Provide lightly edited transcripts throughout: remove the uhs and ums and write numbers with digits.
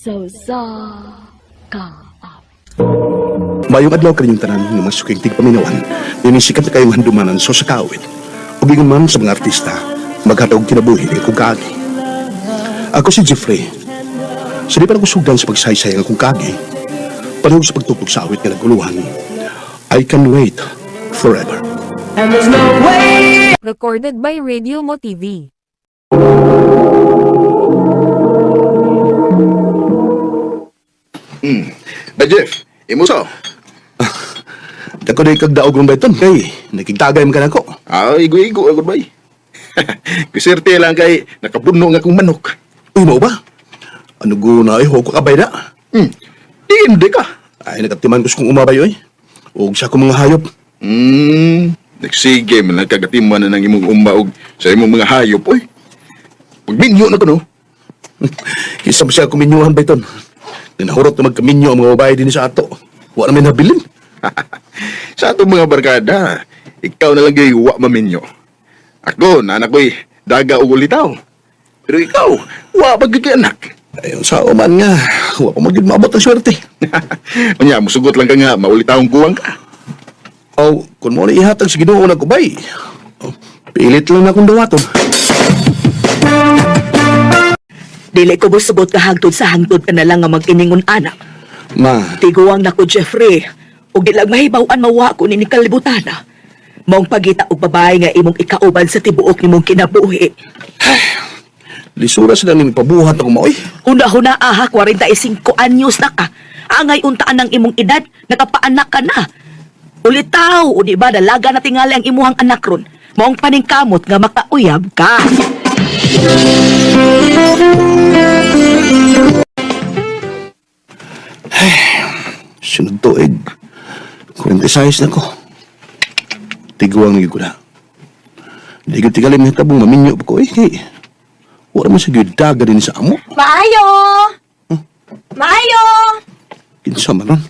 Sa usa ka awit. Mayong adlaw kaninyong tanan nga mga suking tigpaminawan, nining sikat na kayong handumanan sa usa ka awit. Ug ingon man sa mga artista, maghatag og kinabuhi ning akong kaagi. Ako si Jeffrey. Sa di pa nagusugdan sa pagsaysay ang akong kaagi, panahon sa pagtugtog sa awit nga naguluhan, I Can Wait Forever. Recorded by Radio Mo TV. Ba Jeff, imo so. Dako day kag daog rong bayton kay nakigtagay man ka nako. Ah, igo-igo agad bay. Kuserte lang kay nakapuno nga akong manok. Uy, mao ba? Ano guna ay ko kabay na. Di hindi ka. Ay nagatiman ko sa kong umabay oy. Ug sa akong mga hayop. Nagsige man lang kagatiman na ng imong uma og sa imong mga hayop oy. Pagminyo na ko no. Kisa mo siya kuminyuhan bayton. Ninahurot na magkaminyo ang mga babae din sa ato. Wa na may nabilin. Sa atong mga barkada, ikaw na lang gyud wa maminyo. Ako, nana ko'y daga og ulitaw. Pero ikaw, wa pa gyud kay anak. Ayon sa man nga, wa pa magyud maabot ang swerte. Unya, musugot lang ka nga, maulitawong kuwang ka. Aw, kung mo na ihatag sa Ginoo na kubay. Oh, pilit lang na akong dawaton. Dili ko musugot ka hangtod sa hangtod ka na lang nga mag-iningon anak. Ma, Tiguang nako Jeffrey. Ug di lang mahibaw-an mawa ko ni kalibutan. Maong pagita og babae nga imong ikauban sa tibuok nimong kinabuhi. lisura sila ning pabuhat ako maoy. Huna-huna aha, 45 anyos na ka. Angay untaan ang imong edad, nakapaanak ka na. Ulitaw, o di ba dalaga na tingali ang imuhang anak ron. Maong paningkamot nga makauyab ka. Sunod tuig. 46 na ko. Tiguang na gyud ko na. Di ko tigalim nga tabong maminyo pa ko eh. Kay, wala man sa gyud daga din sa amo. Maayo! Maayo! Kinsa man ron.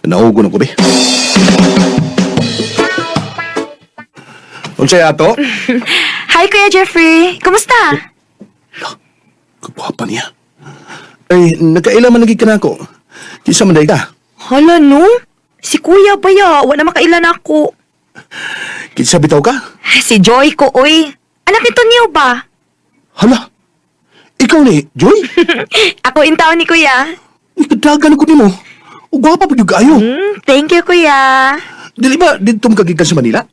Naugo na ko be. Unsay ato? Hi, Kuya Jeffrey! Kumusta? Kagwapa niya. Ay, nagkaila man lagi ka na ako. Kinsa man day ka? Hala, no? Si Kuya ba ya? Wala makailan ako. Kinsa bitaw ka? Si Joy ko, oy. Anak ni Tonyo ba? Hala! Ikaw ni, Joy? Ako in taon ni Kuya. Uy, kadagan ko nimo. O gwapa pa gyud kaayo. Thank you, Kuya. Dili ba didto mo kagikan sa Manila?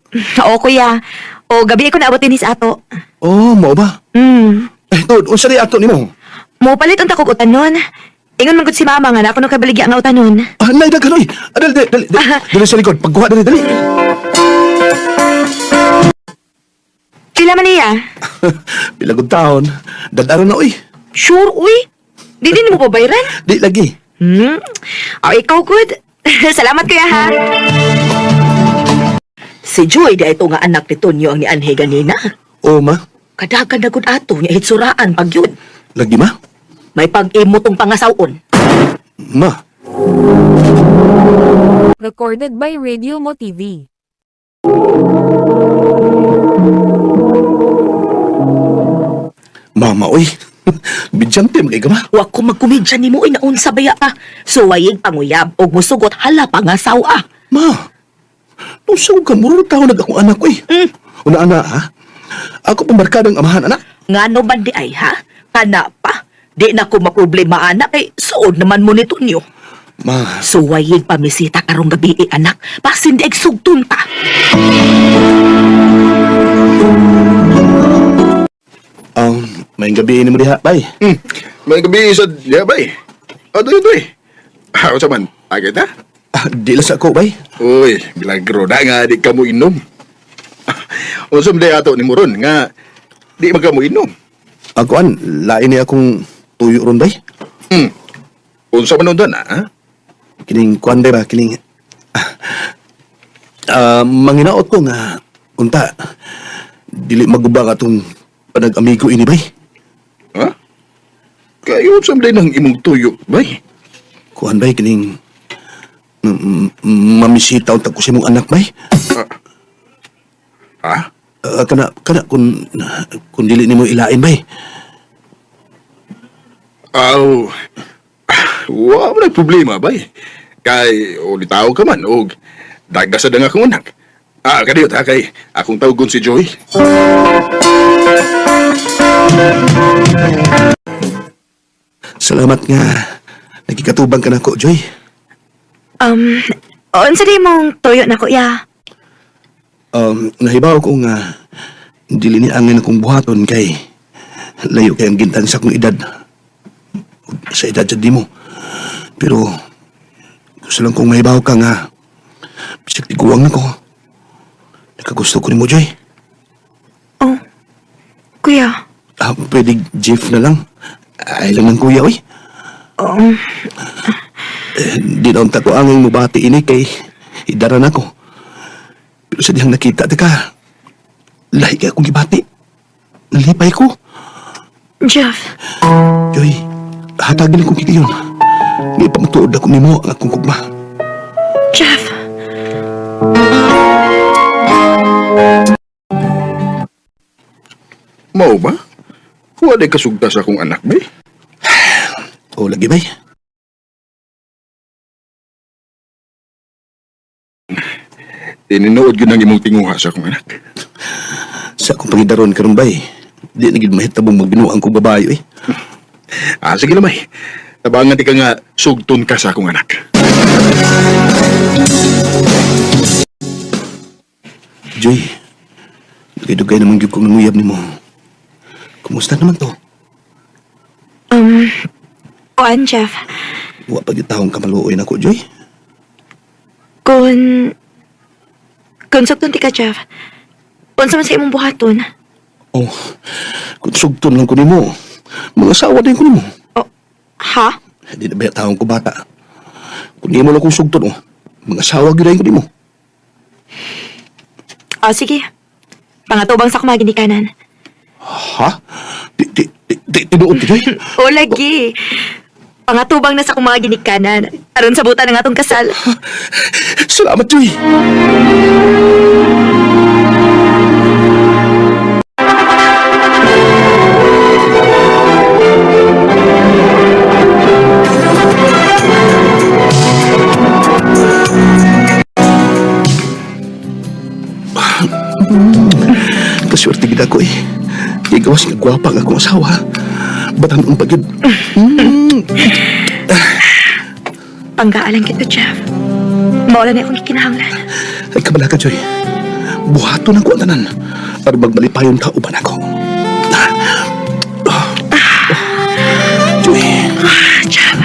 Oo, Kuya. O, gabi ko naabot din sa ato. Oh, mao ba? Eh, tod, unsa ri ato nimo? Mo palit unta kog utanon. Ingon man gud si Mama nga na ako nung kabaligya nga utanon. Ah, nay daghan oy. Ah, dali, dali, dali, dali, dali sa likod. Pagkuha dali, dali. Pila man niya? Pila gud taon. Dadaro na oy. Sure, uy. Di din mo pabayran? Di lagi. O, ikaw good. Salamat, Kuya, ha? Si Joy di ito nga anak ni Tonyo ang nianhi ganina. Oh, ma. Kadagan na gud ato niya hitsuraan pag yun. Lagi ma. May pag-imo tong pangasawon. Ma. Recorded by Radio Mo TV. Mama oy. Bidyante man kay ka ma. Wa ko magkomedya nimo oy naunsa baya ka. Suwayig panguyab og musugot hala pangasawa. Ma. Nung sa ka muro tao nag akong anak oy. Una ana ha. Ako pambarkadang amahan anak. Ngano man di ay ha? Kana pa. Di na ko maproblema anak kay suod naman mo ni Tonyo. Ma. Suwayig pamisita karong gabi eh, anak. Pasin di sugtun ta. May gabi ni mo diha, bay. May gabi sa diya bay. Adoy, adoy. Ah, unsa man? Agad na? Ah, di lang sa ako, bay. Uy, milagro na nga di ka mo inom. Unsa man day ato ni Moron nga di man ka mo inom. Ako an, lain ni akong tuyo ron, bay. Unsa man undan ha? Kining kuan bay ba, kining manginaot ko nga unta dili maguba ka atong panag-amigo ini bay. Ha? Kayo unsa man day nang imong tuyo, bay? Kuan bay kining mamisita unta ko sa imong anak bay. Ha? Kana kana kun dili nimo ilain bay. Aw. Wa man problema bay. Kay ulitaw ka man og daga sa danga akong anak. Ah, kadiyot ha kay akong tawgon si Joy. Salamat nga. Nagkikatubang ka na ko, Joy. Unsa di mong tuyo na ko, ya? Nahibaw ko nga dili ni angin akong buhaton kay layo kay ang gintang sa akong edad. Sa edad sa di mo. Pero gusto lang kong mahibaw ka nga bisag tiguang na ko. Nakagusto ko nimo, Joy. Oh, kuya. Ah, pwede Jeff na lang. Ay lang ng kuya, oy. Eh, di na unta ko angin mubati ini kay idara na ko. Pero sa dihang nakita ta ka, lahi kay akong gibati. Nalipay ko. Jeff. Joy, hatagin akong kikayon. Nga ipamatuod ako nimo ang akong kugma. Jeff. Mao ba? Wa day kasugta sa akong anak bay. O lagi bay. Tinuod gyud ang imong tinguha sa akong anak. Sa akong pangidaron karon bay, di na gid mahitabong magbinuang kong babae eh. Ah, sige lamay. Tabangan ti ka nga sugton ka sa akong anak. Joy, dugay-dugay naman gyud kong nanguyab nimo. Kumusta naman to? Kuan, Jeff. Wa pa gyud taong kamaluoy nako, Joy. Kung sugton ti ka, Jeff. Unsa man sa imong buhaton? Oh, kung sugton lang ko nimo, mga asawa din ko nimo. Oh, ha? Di na ba taong ko bata? Kung nimo lang kong sugton, oh, mga asawa gyud ko nimo. Oh, sige. Pangatubang sa akong mga ginikanan. Ha? Di, di, di, di, tinuod ti, Joy? O, lagi. Pangatubang na sa akong mga ginikanan. Aron sa buta ng atong kasal. Salamat, Joy. Kaswerte gid ako eh. Di gawas nga gwapa ang akong asawa. Batan ang pagid. Panggaan kita, Jeff. Maula na akong gikinahanglan. Ay kabala ka, Joy. Buhaton ako ang tanan para magmalipayon ka uban ako. Joy. Jeff.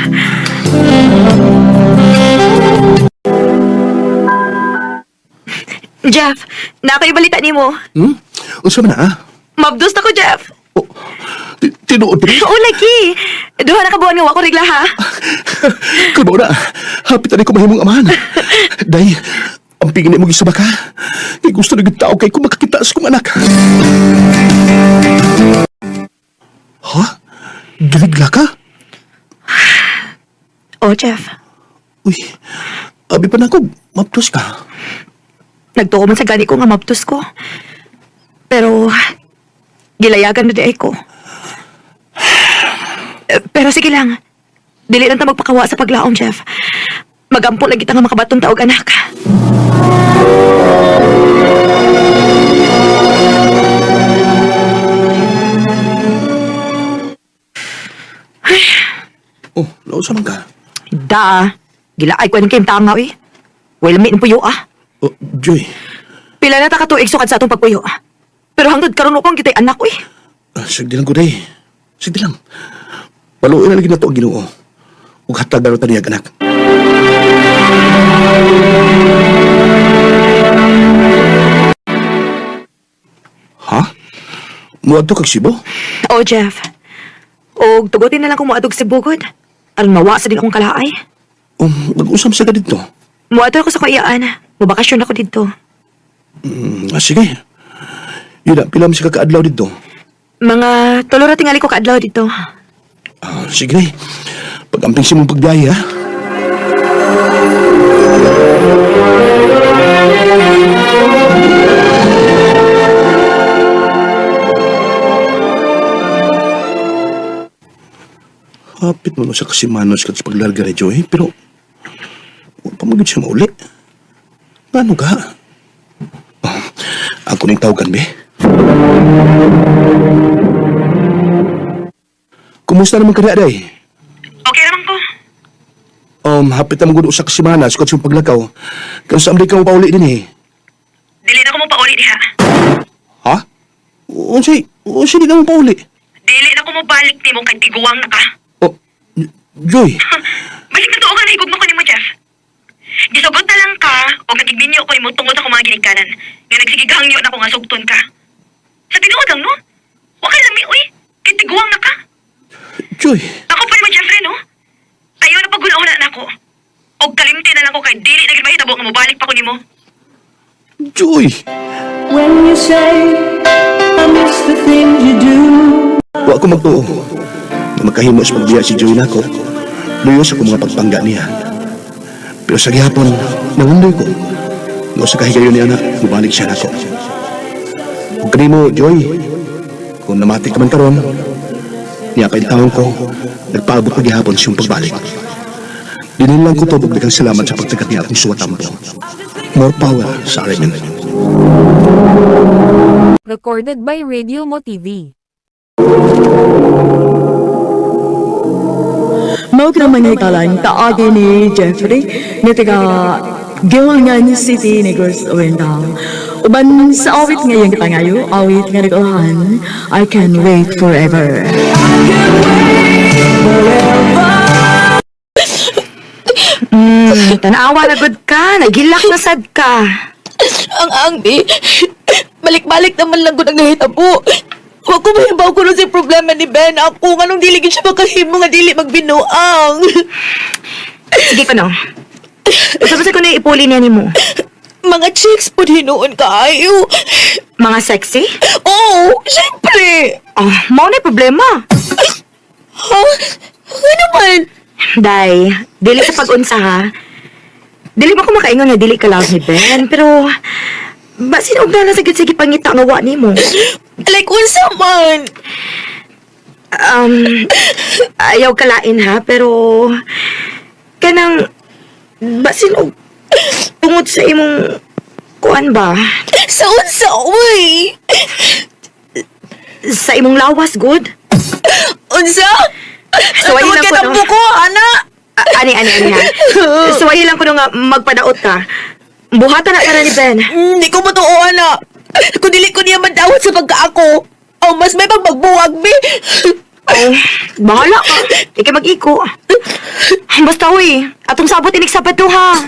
Jeff, nakaibalitan nimo. Hmm? Unsa man na, ah? Mabdos na ko, Jeff. Oh, tinuod ba? Oo, lagi. Duha na ka buwan nga wa ko regla, ha? Kabaw na, hapit na ko mahimong amahan. Day, ang pingin mo gisaba ka. Kay gusto na tao kay kung makakita sa kong anak. Ha? Giligla ka? Oh, Jeff. Uy, abi pa na ako, maptos ka. Nagtuo man sa gani ko nga mabdos ko. Pero, gilayagan na di ay ko. Eh, pero sige lang. Dili lang ta magpakawa sa paglaom, Jeff. Magampo lagi ta nga makabatong taog anak. Oh, nausa man ka. Da, gilaay ko ang kayong tanga eh. Well, may puyo ah. Oh, Joy, Pila na ta katuig sukad sa atong pagpuyo ah. Pero hangtod karon ko ang kitay anak eh. ah, sige lang ko, day. Sige lang. Paluin na lagi na to ang ginoo. Ug hatag na ta niya, anak. Ha? Muadto kag Cebu? Oh, Jeff. Og tugutin na lang kung moadog si Bugod. Aron mawa sa din akong kalaay. Mag-usam sa ka dito. Moadto ako sa kaiyaan. Mobakasyon ako dito. Sige. Yun na, pila mo siya kakaadlaw dito. Mga tulo ra tingali ko kaadlaw dito. Ah, sige na. Pag-amping si mong pagbiyahe, ha? Hapit mo no sa kasimanos kad sa paglarga ni Joy, pero wa pa magid siya mauli. Ngano ka? Oh, ako ning tawagan, be. Kumusta naman ka day? Okay naman ko. Hapit na magud usa ka semana sa yung paglakaw. Kanus-a man ka pauli din eh. Dili na ko mo pauli diha. Ha? Unsay, unsay di ka mo pauli? Dili na ko mo balik nimo kay tiguang na ka. Oh, Joy. Balik na tuo ka na higugma ko nimo, Jeff. Gisugot na lang ka o nagigminyo ko nimo tungod ako mga ginikanan. Nga nagsigigangyo na ko nga sugton ka. Sa tinuod lang, no? Wa ka lami, uy. Kay tiguang na ka. Joy. Ako pa nimo, Jeffrey, no? Ayaw na paguna-una na ako. Og kalimti na lang ko kay dili na gid mahitabo nga mobalik pa ko nimo. Joy. When you say I miss the things you do. Wa ko magtuo na magkahimo sa pagbiya si Joy nako. Luyo sa akong mga pagpangga niya. Pero sa gihapon, nangundoy ko. Nga sa kahigayon niya na, mubalik siya nako. Ug kanimo, Joy, kung namati ka man karon, niya pa taon ko, nagpaabot pa gihapon siyang pagbalik. Dinin lang ko to, daghang salamat sa pagtagat niya akong suwatampo. More power sa RMN. Recorded by Radio Mo TV. Mao kina manghikalan kaagi ni Jeffrey nga taga Gilngan City, Negros Oriental. Uban sa awit ngayong gipangayo, awit nga nag-ulahan, I Can Wait Forever. Tanawa na gud ka, nagilak na sad ka. Ang angbi, balik-balik naman lang ko nang nahitabo. Wa ko mahibaw ko si problema ni Ben. Ako, nganong dili gid siya makahimo nga dili magbinuang. Sige ko no. Usa ko na ipuli niya nimo. Mga chicks po hinuon kaayo. Mga sexy? Oo, syempre. Oh, mao na problema. Ha? Ano man? Day, dili sa pag-unsa ha. Dili mo ko makaingon nga dili ka love ni Ben, pero basin og na lang sa sige pangita nga wa nimo. Like, unsa man? Um, ayaw kalain ha, pero kanang basin og tungod sa imong kuan ba? Sa unsa, uy? Sa imong lawas good? Unsa? So, ayun lang Tungod po, kay no? tampo ko, ana. Ani ani ani ha. So ayun lang ko nga magpadaot ka. Buhatan na ka na ni Ben. Hindi ko matuo, ana. Kung dili ko niya mandawat sa pagkaako, oh, mas may pagmagbuwag, be. Oh, bahala ka. Ikaw mag-iko. Basta uy, atong sabot inig Sabado ha.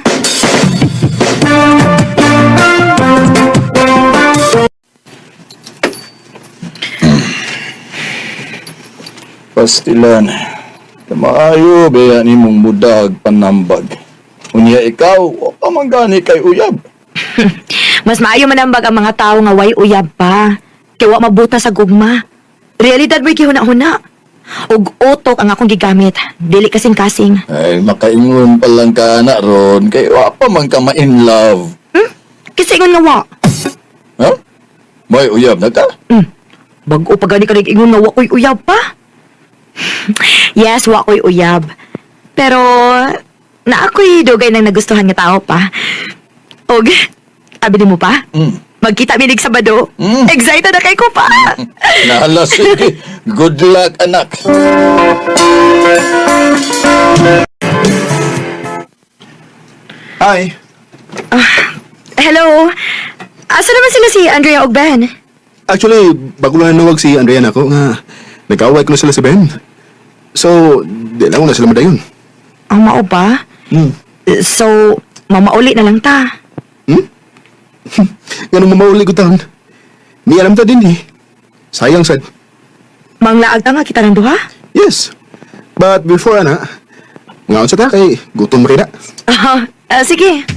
Pastilan. Kamaayo baya ni mong mudag panambag. Unya ikaw, wa pa man gani kay uyab. Mas maayo manambag ang mga tao nga way uyab pa. Kay wa mabuta sa gugma. Realidad mo'y gihuna-huna. Ug utok ang akong gigamit. Dili kasing-kasing. Ay, makaingon pa lang ka na ron, kay wa pa man ka ma-in love. Kasi ingon nga wa. Ha? May uyab na ka? Bag-o pa gani ka nag-ingon nga wa ko'y uyab pa. Yes, wa ko'y uyab. Pero, na ako'y dugay nang nagustuhan nga tao pa. Og, abi mo pa? Magkita mi nig Sabado. Excited na kay ko pa. Nahala, sige. Good luck, anak. Hi. Hello. Asa naman sila si Andrea og Ben? Actually, bago lang nawag si Andrea nako nga nag-away ko na sila si Ben. So, di lang ko na sila madayon. Ang mao ba? So, mamauli na lang ta. Ganun mamauli ko taon. Ni alam ta din eh. Sayang sad. Manglaag ta nga kita ng duha? Yes. But before ana, ngaon sa ta kay gutom rin na. Ah, ah, sige.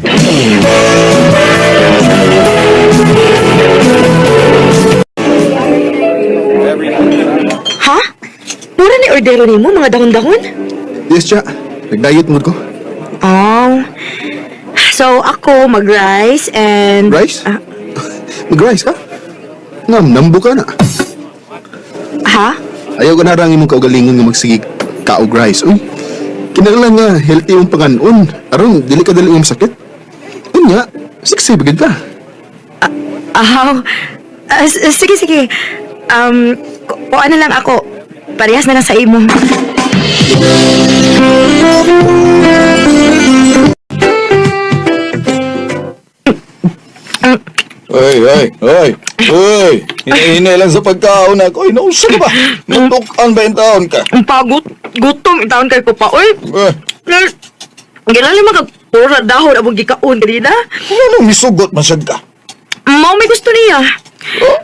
Ha? Mura ni ordero nimo mga dahon-dahon? Yes, cha. Nag-diet mood ko. Oh. So ako mag-rice and Rice? Ah, Mag-rice ka? Ngam, nambo ka na. ha? Ayaw ka na rangin mong kaugalingon nga magsigig. kaog rice, uy. Kinahanglan nga healthy yung panganon. Aron dili ka dali yung sakit. Unya, sexy ba gid ka? Ahaw. Sige, sige. Kuan na lang ako. Parehas na lang sa imo. Oy, oy, oy, oy. Hinahinay lang sa pagkaon ako. Oy, nausa ka ba? Natukan ba yung taon ka? Ang pagod. Gutom. Itaon kay ko pa. Uy, Eh, Gilali man kag puro na dahon abong gikaon kanina. ano misugot man siya ka? Mao may gusto niya. Oh?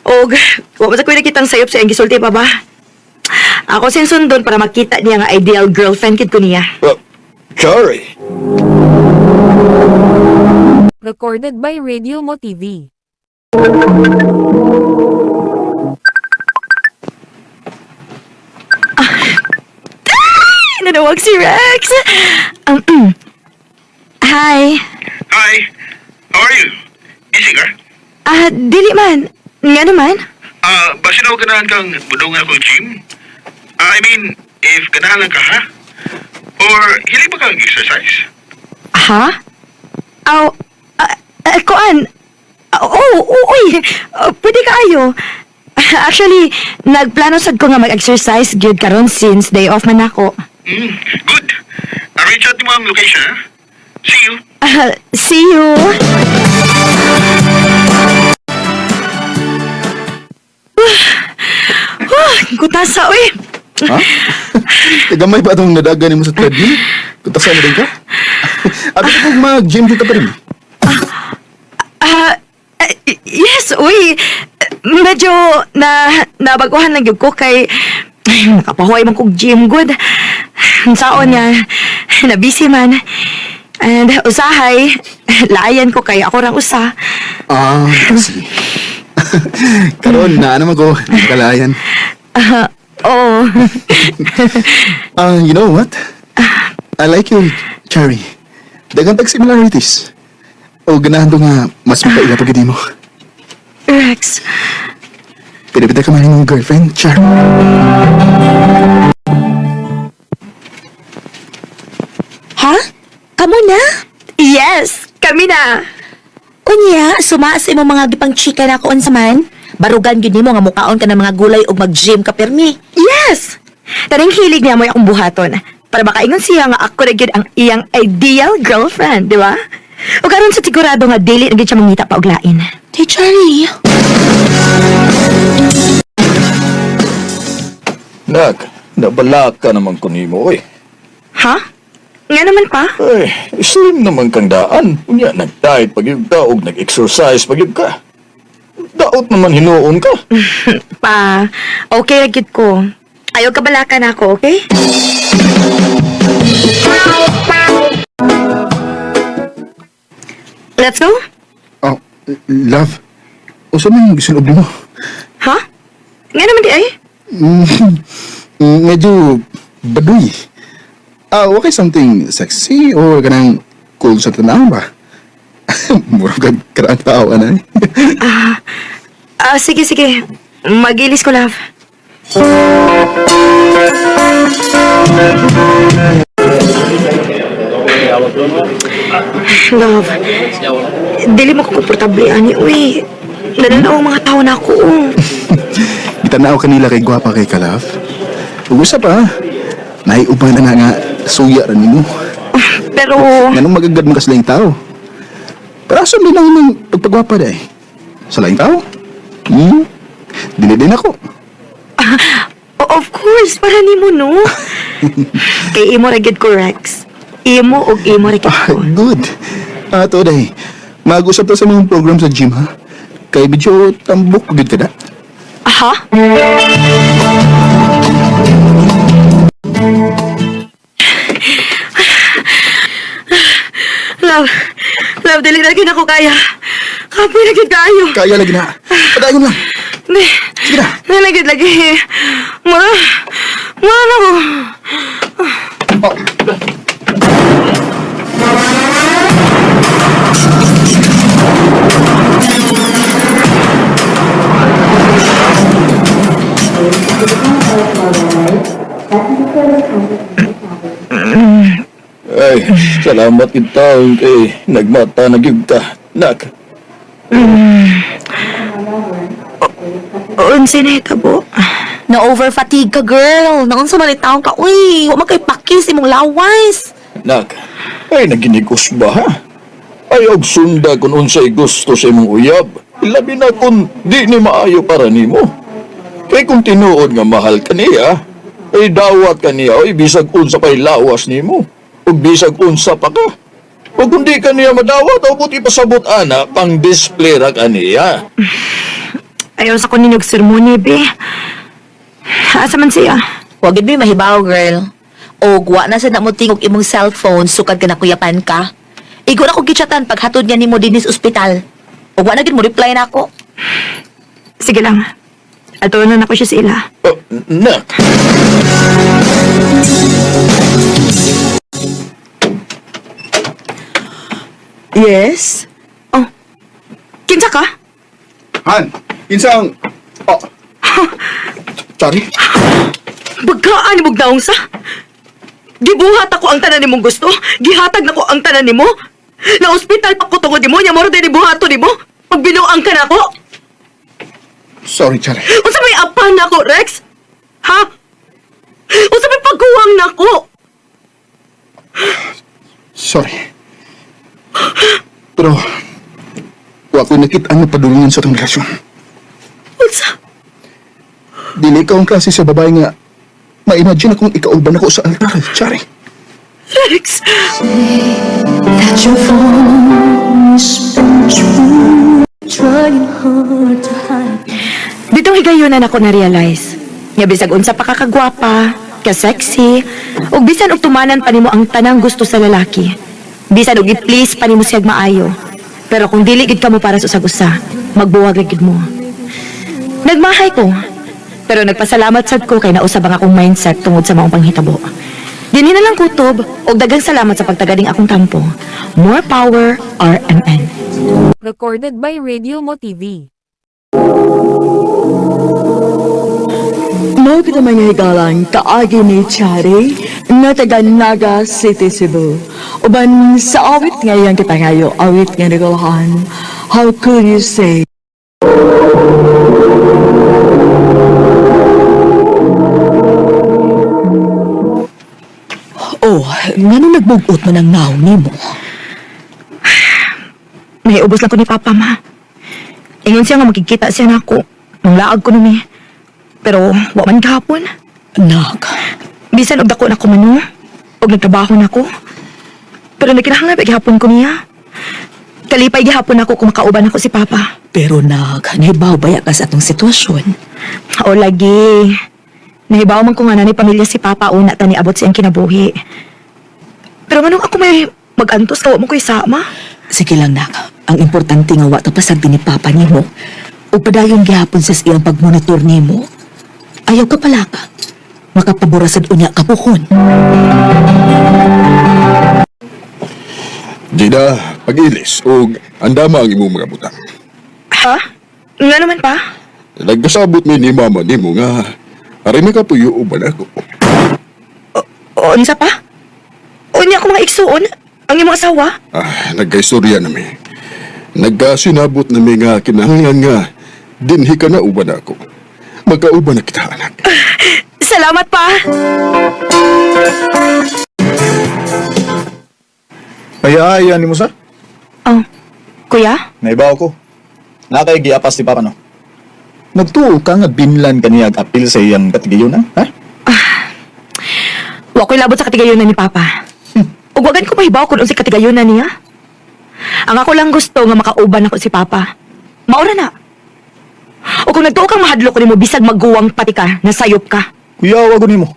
Og, wa man sa ko'y nakitang sayop sa iyang gisulti pa ba? Ako sin sundon para makita niya nga ideal girlfriend kid ko niya. Sorry. Recorded by Radio Mo TV. Nanawag si Rex! Hi. Hi. How are you? Busy ka? Ah, dili man. Nga naman. Ah, basin ako ganahan kang budungan akong gym? Ah, I mean, if ganahan lang ka, ha? Or hilig ba kang exercise? Ha? Aw, kuan. Oh, oh, uy. Pwede ka ayo. Actually, nagplano sad ko nga mag-exercise gyud karon since day off man ako. Good. Arrange out mo ang location, ha? See you. Ah, see you. Kutasa, uy. Ha? Gamay ba itong nadagan mo sa treadmill? Kutasan na din ka? Abi ko kung mag-gym ka pa rin. Ah, yes, uy. Medyo na nabaguhan lang gyud ko kay ay, nakapahuway man kog gym good. Ang saon nga na busy man. And usahay, laayan ko kay ako rang usa. Ah, sige. Karon na ano ko, nakalayan. Ah, oo. Ah, you know what? I like you, Cherry. Daghang tag similarities. O ganahan to nga mas makaila pag mo. Rex, Pinipita ka man yung girlfriend, Cherry. Ha? Kamo na? Yes, kami na. Unya, suma sa imong mga gipang chika na ako unsa man. Barugan gyud nimo nga mukaon ka ng mga gulay ug mag-gym ka pirmi. Yes! Tanang hilig niya mo akong buhaton. Para makaingon siya nga ako na gyud ang iyang ideal girlfriend, di ba? O karon sa sigurado nga dili na gyud siya mangita pa og lain. Hey, Charlie. Nak, nabalak ka naman kunimo, oy. Ha? Nga naman pa? Ay, slim naman kang daan. Unya, nag-diet pag yun ka, og nag-exercise pag yun ka. Daot naman hinuon ka. Pa, okay ra gyud ko. Ayaw kabalakan ako, okay? Let's go? Oh, love. Usa man yung gisulob nimo? Ha? Nga naman di ay? Medyo baduy. Ah, okay something sexy or ganang cool sa tanaw ba? Murag kag karaan tao anay. Ah, sige, sige. Magilis ko, love. Love, dili mo ko komportable ani, uy. Nananaw ang mga tao na ako. Oh. Gitanaw kanila kay gwapa kay ka, love. Ug usa pa, naiuban na nga nga suya ra nimo. Pero, Nganong magagad mo ka sa laing tao? Pero asa din ang imong pagpagwapa day? Sa laing tao? Hmm? Dili din ako. Of course, para nimo no. Kay imo ra gyud ko, Rex. Imo og imo ra gyud Ah, ko. good. Ah, to day. Mag-usap ta sa mga program sa gym, ha? Kay medyo tambok gud ka na. Aha? Love, love, dili na gyud ako kaya. Kapoy na gyud kaayo. Kaya lagi na. Padayon lang. Di, Sige na. dili na gyud lagi. Mura, mura na ko. Oh. Ay, salamat kita kay nagmata na gyud ka. Nak, Unsa na hitabo? Na over fatigue ka, girl. Naunsa man taon ka, uy, wa man kay pakis imong lawas. nak. Ay, naginigos ba ha? Ay, og sunda kung unsay gusto sa imong uyab. Labi na kung di ni maayo para nimo. Kay kung tinuod nga mahal ka niya, ay dawat ka niya, oy bisag unsa pa'y lawas nimo. Ug bisag unsa pa ka. O kung di ka niya madawat, o buti pasabot ana, pang display ra ka niya. Ayaw sa ko ninyog sermon, be. Asa man siya? Wa gid mi mahibaw, girl. Og wa na sad na mo tingog imong cellphone sukad ka na kuyapan ka. Igo na ko gichatan paghatod niya nimo dinhi sa ospital. Og wa na gid mo reply na ako. Sige lang. Ato na nako siya sa ila. Oh, nak, Yes? Oh. Kinsa ka? Han, insang... Oh. Sorry. Bagkaan imong daong sa. Gibuhat ako ang tanan nimong gusto. Gihatag nako ang tanan nimo. Na ospital pa ko tungod nimo, nya moro din buhaton nimo. Pagbinuang ka nako. Sorry, Chari. Unsa may apan nako, Rex? Ha? Unsa may pagkuwang nako? Sorry. Pero, wa ko nakita ang napadulungan sa itong relasyon. Unsa? Dili ka ang klase sa babae nga ma-imagine akong ikauban ako sa altar, Chari. Rex! That your phone is true. Trying hard to hide. Ditong higayonan ako na-realize. Nga bisag unsa pa ka kagwapa, ka-sexy, ug bisan og tumanan pa nimo ang tanang gusto sa lalaki. Bisan og i-please pa nimo siyag maayo. Pero kung dili gid kamo para sa usag-usa, magbuwag ra gid mo. Nagmahay ko. Pero nagpasalamat sad ko kay nausab ang akong mindset tungod sa maong panghitabo. Dinhi na lang kutob og daghang salamat sa pagtagading akong tampo. More power, RMN. Recorded by Radio Mo TV. Mao kita mga higalang kaagi ni Chari nga taga Naga City, Cebu. Uban sa awit nga iyang kipangayo, awit nga nagulahan, How Could You Say? Oh, ngano nagbugot man ang naong nimo? May ubos lang ko ni Papa, ma. Ingon siya nga makikita siya nako. Manglaag ko numi. Pero wa man gahapon. Nak, Bisan og dako na ko man, no? Og nagtrabaho na ko. Pero nagkinahanglan pa gihapon ko niya. Kalipay gihapon ako kung makauban ako si Papa. pero nak, nahibaw baya ka sa atong sitwasyon. O lagi. Nahibaw man ko nga na ni pamilya si Papa una ta niabot siyang kinabuhi. Pero nganong ako may magantos ka wa mo ko'y sama? Sige lang nak, ang importante nga wa ta pasagdi ni Papa nimo. Ug padayon gihapon sa iyang pagmonitor nimo. Ayaw ka pala ka. Makapabura sad unya ka puhon. Gina, pag-ilis og andama ang imong mga butang. Ha? Nga naman pa? Nagkasabot mi ni mama nimo nga aray nakapuyo uban ako. O, unsa pa? Unya ko mga igsuon, ang imong asawa. Ah, nagkaistorya na mi. Nagkasinabot na mi nga kinahanglan nga dinhi ka na uban ako. Magkauban na kita, anak. Salamat pa. Ay, ay, ni mo sir. Oh, kuya? Naibaw ko. Nakay giapas ni Papa no. Nagtuo ka nga binlan kaniya ag apil sa iyang katigayon ha? Wa ko'y labot sa katigayunan ni Papa. Ug wagan ko mahibaw kung unsay katigayunan niya. Ang ako lang gusto nga makauban ako si Papa. Maura na. O kung nagtuo kang mahadlok nimo bisag magguwang pati ka, nasayop ka. Kuya, wag nimo.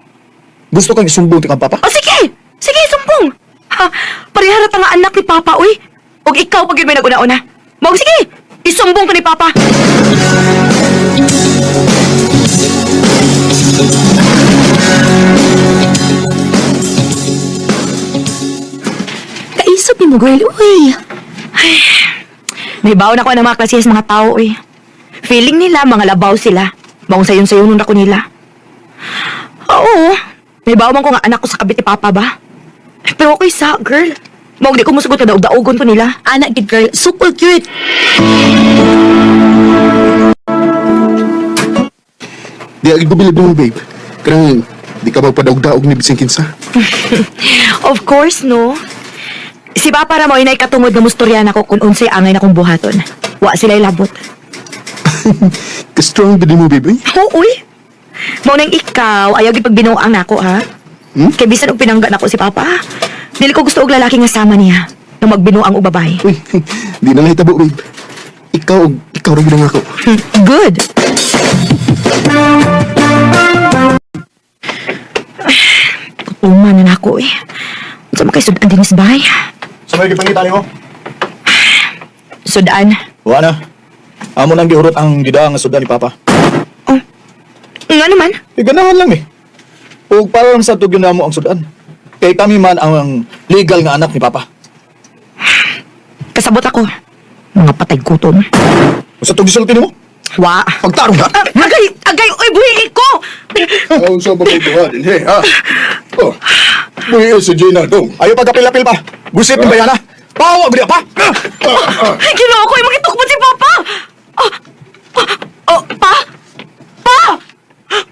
Gusto kang isumbong ti kang Papa? O sige! Sige, sumbong! Ha, parehara ta nga anak ni Papa, uy. Og ikaw pag yun may naguna-una. Mao sige! Isumbong ka ni Papa! Kaisop nimo, girl, uy. May baon ako ng mga klase sa mga tao, uy. Feeling nila, mga labaw sila. Maong sayon-sayon nun ako nila. Oo, may baon man ko nga anak ko sa kabit ni Papa ba? Pero okay sa, girl. Mao di ko musugot nga daog-daogon ko nila. Ana gid girl, super cute. Di agi ko bilib mo, babe. Kanang di ka magpadaog-daog ni bising kinsa. Of course, no. Si Papa ra mo inay katungod nga mustorya nako kung unsay angay na kong buhaton. Wa sila labot. Ka-strong ba di mo, babe? eh? Oo, uy. Mao nang ikaw, ayaw gid pagbinuang nako, ha? Hmm? Kay bisan og pinangga nako si Papa. Dili ko gusto og lalaki nga sama niya nga magbinuang og babae. Uy, di na nahitabo, babe. Ikaw, ikaw ra gyud ang ako. Good. Uma na nako eh. Unsa man kay sudan dinis bay? Sa may gipangita nimo? Sudan. Wa na. Amo nang gihurot ang gida nga sudan ni Papa. Oh. Nga naman. Eh, ganahan lang eh. Ug para lang sa tugyo namo ang sudan. Kay kami man ang legal nga anak ni Papa. Kasabot ako. Mga patay gutom. Sa tugyo sulti nimo? Wa. Pagtarong ka. Ah, agay, agay, oy, buhi ko. Ang sa pagbubuhan, eh, ha? Oh, buhi si Gina dong. Ayo pagkapil-apil pa. Gusit ni bayana. Pawa gud pa. Ay, ginoo ko, makitukmod si Papa. Ah, ah, oh, pa? Pa!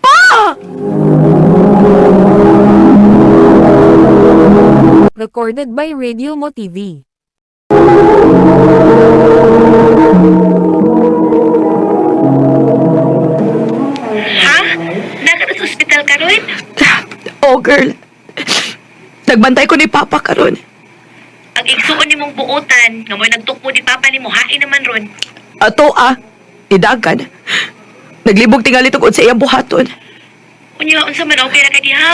Pa! Recorded by Radio Mo TV. Ha? Naka sa ospital karon? Oh, girl. Nagbantay ko ni Papa karon. Ang igsuon nimong buotan, nga mo'y nagtukmo ni Papa nimo hain naman ron. Ato ah, idagan. Naglibog tingali tungod sa iyang buhaton. Unya unsa man okay ra ka diha?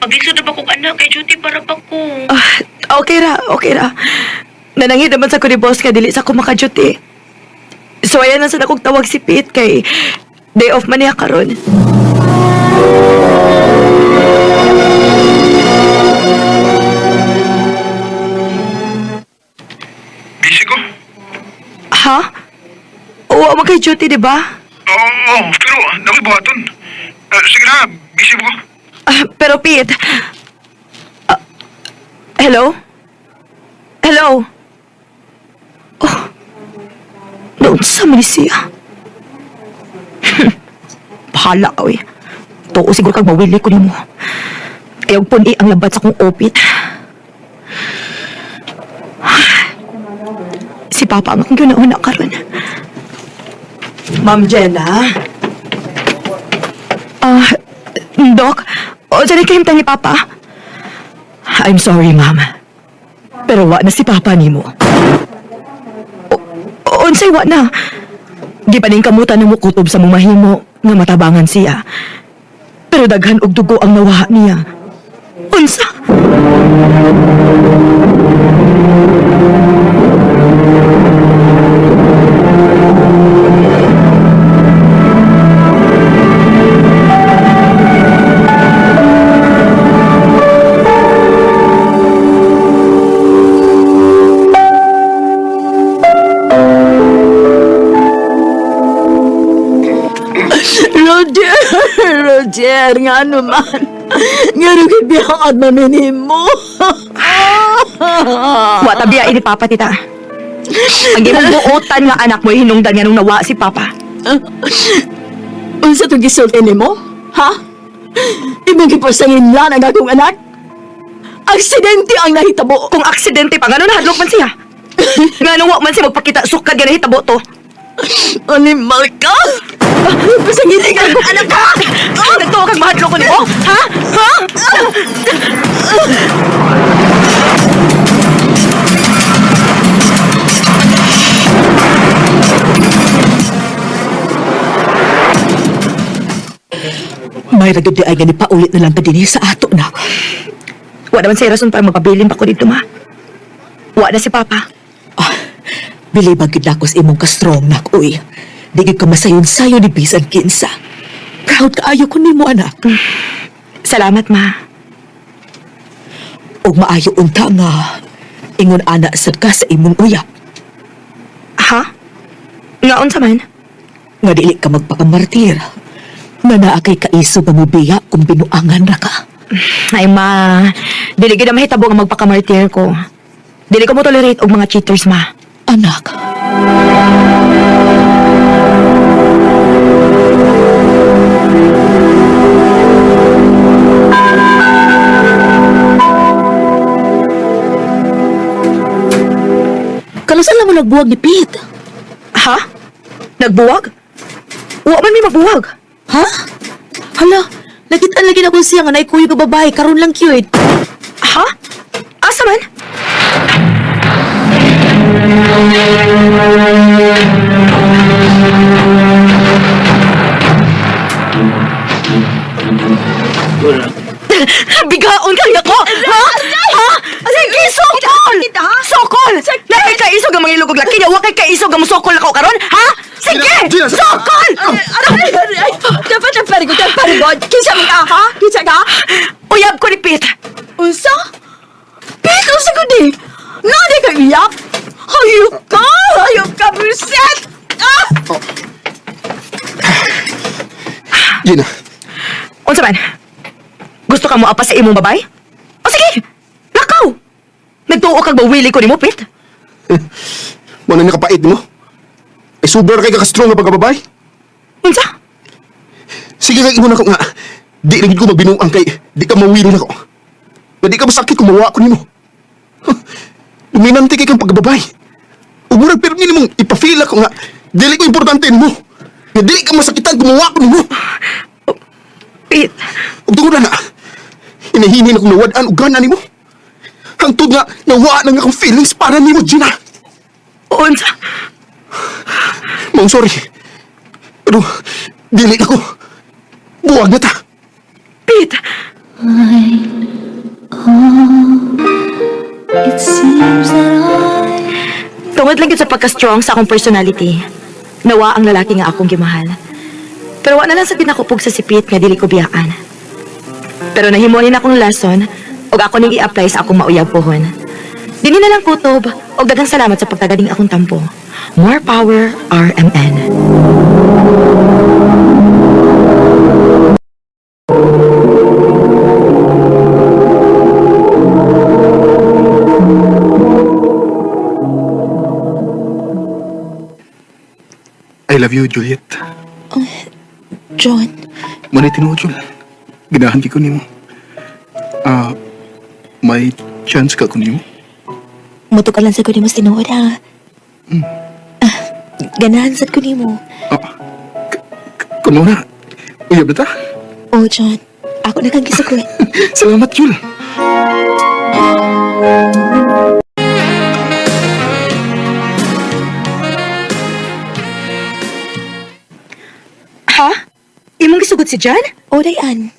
Paglisod na ba kog anak kay duty para pa ko. Ah, okay ra, okay ra. Nanangit naman sa ko ni boss nga dili sa ko makaduty. So ayan lang sa nakong tawag si Pete kay day off man niya karon. Busy ko? Ha? Oo, man kay duty, di ba? Oo, oo, pero nakoy buhaton. Sige na, busy ko. Ah, pero Pete, ah, hello? Hello? Oh, naunsa man ni siya. Bahala ka, uy. Tuo siguro kag mawili ko nimo. Ayaw puni ang labat sa kong opit. Si Papa ang akong ginauna karon. Ma'am Jenna? Ah, Doc, o dyan kayong ni Papa? I'm sorry, ma'am. Pero wa na si Papa nimo. O, unsay wa na. Di pa ning kamutan ng mukutob sa mong mahimo nga matabangan siya. Pero daghan og dugo ang nawaha niya. Unsa? Roger! Roger, nga naman. Nga rin biyang at mo. Wa tabiya ini Papa, tita. Ang imong buotan nga anak mo hinungdan nga nung nawa si Papa. Unsa itong gisulti nimo? Ha? Imong gipasangin lang ang akong anak? Aksidente ang nahitabo. Kung aksidente pa, ngano nahadlok man siya? Ngano wa man siya magpakita sukad nga nahitabo to? Animal ka! Pasangin ka akong anak ka! Ah, nagtuwa kag mahadlok ko nimo? Ha? Ha? May ragod di ay gani paulit na lang ka dinhi sa ato na. Wa naman say rason para magpabilin pa ko dito, ma. Wa na si Papa. Ah, bilibag gid nako sa imong ka-strong nak, uy. Di gid ka masayon-sayon ni bisan kinsa. Proud kaayo ko nimo anak. Salamat, ma. Ug maayo unta nga ingon ana sad ka sa imong uyab Ha? Nga unsa man? nga dili ka magpakamartir. Nga naa kay kaiso nga mobiya kung binuangan ra ka. Ay ma, dili gid na mahitabo nga magpakamartir ko. Dili ko mo tolerate og mga cheaters, ma. Anak. Kanusan lang mo nagbuwag ni Pete? Ha? Nagbuwag? Wa man may mabuwag. Ha? Hala, nakitaan lagi na ko siya nga naikuyo ka babae, karon lang cute. Ha? Asa man? Bigaon kaya ko! Ha? Ha? Sige, sokol! Sokol! Nakay kaisog ang mga ilog og laki niya, wa kay kaisog ang sokol ako karon, ha? Sige! Gina, Sokol! Dapat ang parigot, ang parigot. Kinsa man ka, ha? Kinsa ka? Uyab ko ni Pete. Unsa? Pete, unsa ko di? Nani ka iyak? Hayop ka! Hayop ka, buset! Ah! Gina, Unsa man? Gusto ka mo apa sa imong babay? O sige, lakaw! Nagtuo kag bawili ko nimo, Pete. mo na nakapait mo. Ay super kay ka-strong nga pagkababay. Unsa? Sige kay ingon ako nga. Di rin ko magbinuang kay di ka mawili nako. Nga di ka masakit kung mawa ko nimo. Huh, dominante kay kang pagkababay. Ug murag pirmi nimong ipa-feel ako nga dili ko importante nimo. Nga dili ka masakitan kung mawa ko nimo. Pete, Ug tungod na, hinahinin akong nawad-an og gana nimo. Hangtod nga nawaa na nga akong feelings para nimo, Gina. unsa? Maong sorry. Pero dili ako. Buwag na ta. Pete, It seems that I tungod lang gyud sa pagka-strong sa akong personality. Nawa ang lalaki nga akong gimahal. Pero wa na lang sa ginakupog sa sipit nga dili ko biyaan. Pero nahimo ni akong lesson ug ako ning i-apply sa akong mauyab pohon. Dini na lang kutob ug daghang salamat sa pagtagaling akong tampo. More power, RMN. I love you, Juliet. John, Muna tinuod, Jul. Ganahan ko nimo. Ah, may chance ka ko nimo? muto ka lang sa ko nimo sa tinuod ha. Ah, ganahan sad ko nimo. Ah, kuno na. Uyab na ta. Oh, John, ako na kang gisugot. Salamat, Jul. Ha? Imong gisugot si John? Oh, Dayan.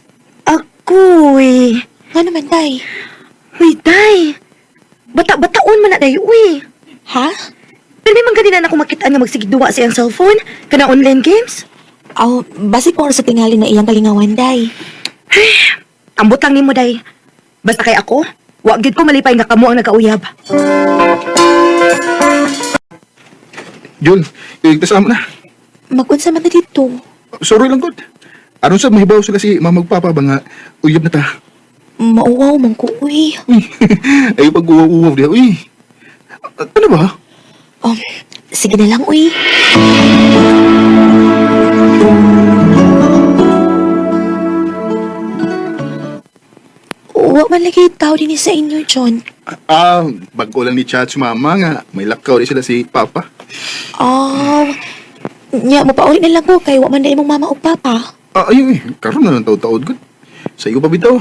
Ako'y... Nga naman, Day. Uy, day! Bata-bataon man na day, uy! Ha? Pero may mga ganina na ako makita nga magsigigduwa sa iyang cellphone, kana online games. Aw, basig oras sa tingali na iyang kalingawan, Day. Ambot lang nimo day. Basta kay ako, wa gyud ko malipay nga kamo ang nagauyab. Jul, iligtas amo na. Magunsa man na dito. Sorry lang, God. Aron sa mahibaw sila si mama ug papa ba nga uyab na ta. Mauwaw man ko, uy. Uy, ay pag uwaw diha, uy. Ano ba? Sige na lang, uy. Wa man lagi tao din sa inyo, John. Ah, bago lang ni chat si mama nga may lakaw di sila si papa. Oh, nya, mapauli na lang ko kay wa man na imong mama o papa. Ah, ayun eh, karon na lang taod-taod gud. Sa iyo pa bitaw.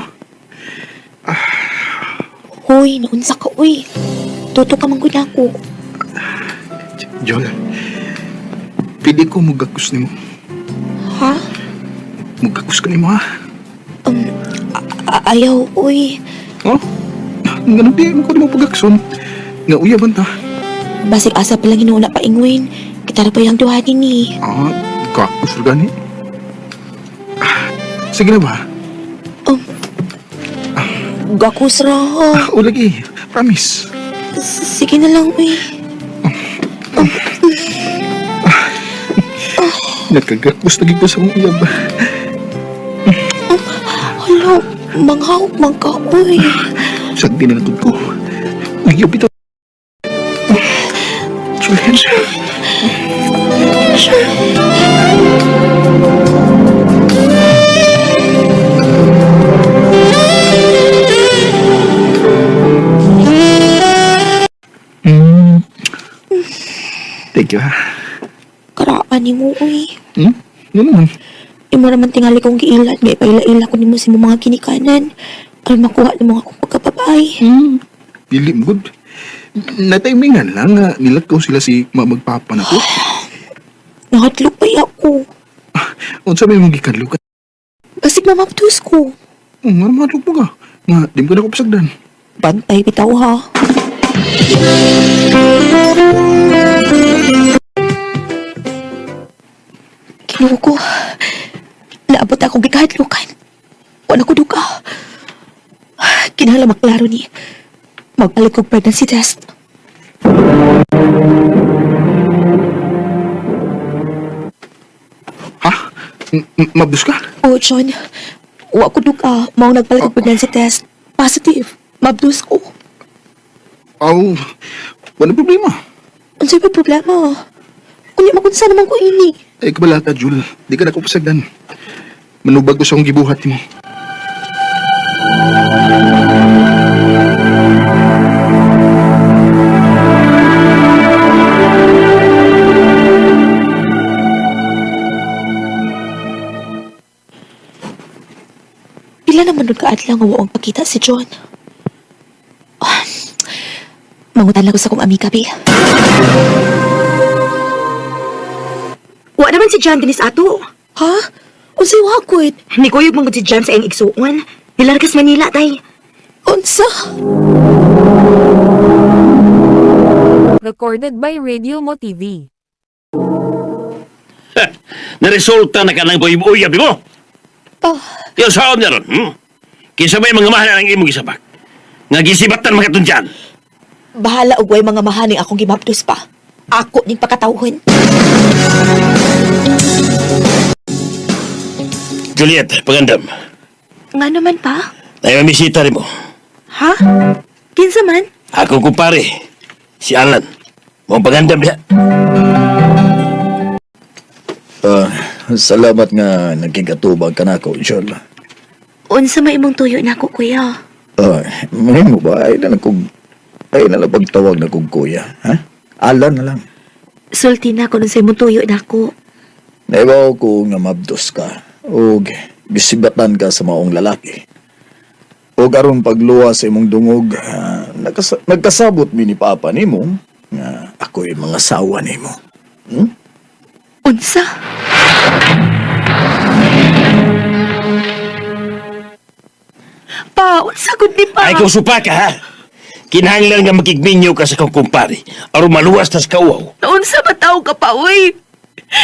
Hoy, naunsa ka, uy. Tuto ka man gud ako. Jol, pwede ko mugakos nimo. Ha? Mugakos ka nimo ha. Ayaw, uy. Oh? Ganun di mo ko nimo pagakson. Nga uyaban ta. Basig asa pa lang hinuuna pa ingwin. Kitara pa yung duha ni. Ah, gakos ra gani. Ah, sige na ba? Gakus ra. Ah, o lagi, promise. Sige na lang, uy. Nakagakos lagi ko sa akong uyab. Hala. Manghawk man ka, uy. Sagdi na lang ko. Uyab ito. Juliet. Sure. Thank you, ha? Karaan ni mo, uy. Hmm? Ano naman? Imo naman tingali kong giilat nga ipaila-ila ko nimo sa imong mga ginikanan. Aron makuha nimo akong pagkababay. Dili mo good. Natimingan lang nga nilakaw sila si mamagpapa na ko. Nahadlok pa ako. Unsa may mong gikanlukan? Basig mamabdos ko. Nga naman mo ka. Nga, di mo ka na ko pasagdan. Bantay bitaw ha. Kinuha ko. Naabot akong gikahadlukan. Wala ko duka. Kinahanglan maklaro ni. Magpalit kog pregnancy test. Ha? Mabdos ka? Oh, John. Wa ko duka. Mao nagpalit kog pregnancy test. Positive. Mabdos ko. Aw, wala problema. Unsay pa problema? Kunya makunsa naman ko ini. Ay, kabalata, Jul. Di ka na ko pasagdan. Manubag ko sa akong gibuhat mo. Pila naman nun kaadlaw nga waong pakita si John. Ah, mangutan lang ko sa kong amiga, be. Wa naman si John dinis ato. Ha? Unsay wakot? Nikuyog man gud si John sa iyang igsuon. Nilargas Manila tay. Unsa? Recorded by Radio Mo TV. Naresulta na ka ng uyab mo. Pa, Yung saon niya ron, Kinsa ba'y mga mahal ang imong gisabak? Nga gisibatan makatundyan. bahala og way mga mahaning akong gimabdos pa. Ako ning pakatawhon. Juliet, pagandam. Nga naman pa? Ay mamisita rin mo. Ha? Kinsa man? Akong kumpare, si Alan. Mong pagandam niya. Ah, salamat nga nagkigatubag ka na ako, Jol. Unsa may imong tuyo nako, kuya? Ah, mo ba? Ay na lang kong, ay na lang pagtawag na kong kuya, ha? Alan na lang. Sulti na ko sa imong tuyo nako. Naibaw ko nga mabdos ka og gisibatan ka sa maong lalaki. Og aron pagluwa sa imong dungog, nagkasabot mi ni Papa nimo nga ako'y mga sawa nimo. Unsa? Pa, unsa gud ni pa? Ay kung supa ka, ha? Kinahanglan nga makigminyo ka sa kong kumpare. Aron maluwas tas kauaw. Unsa ba taw ka pa, uy?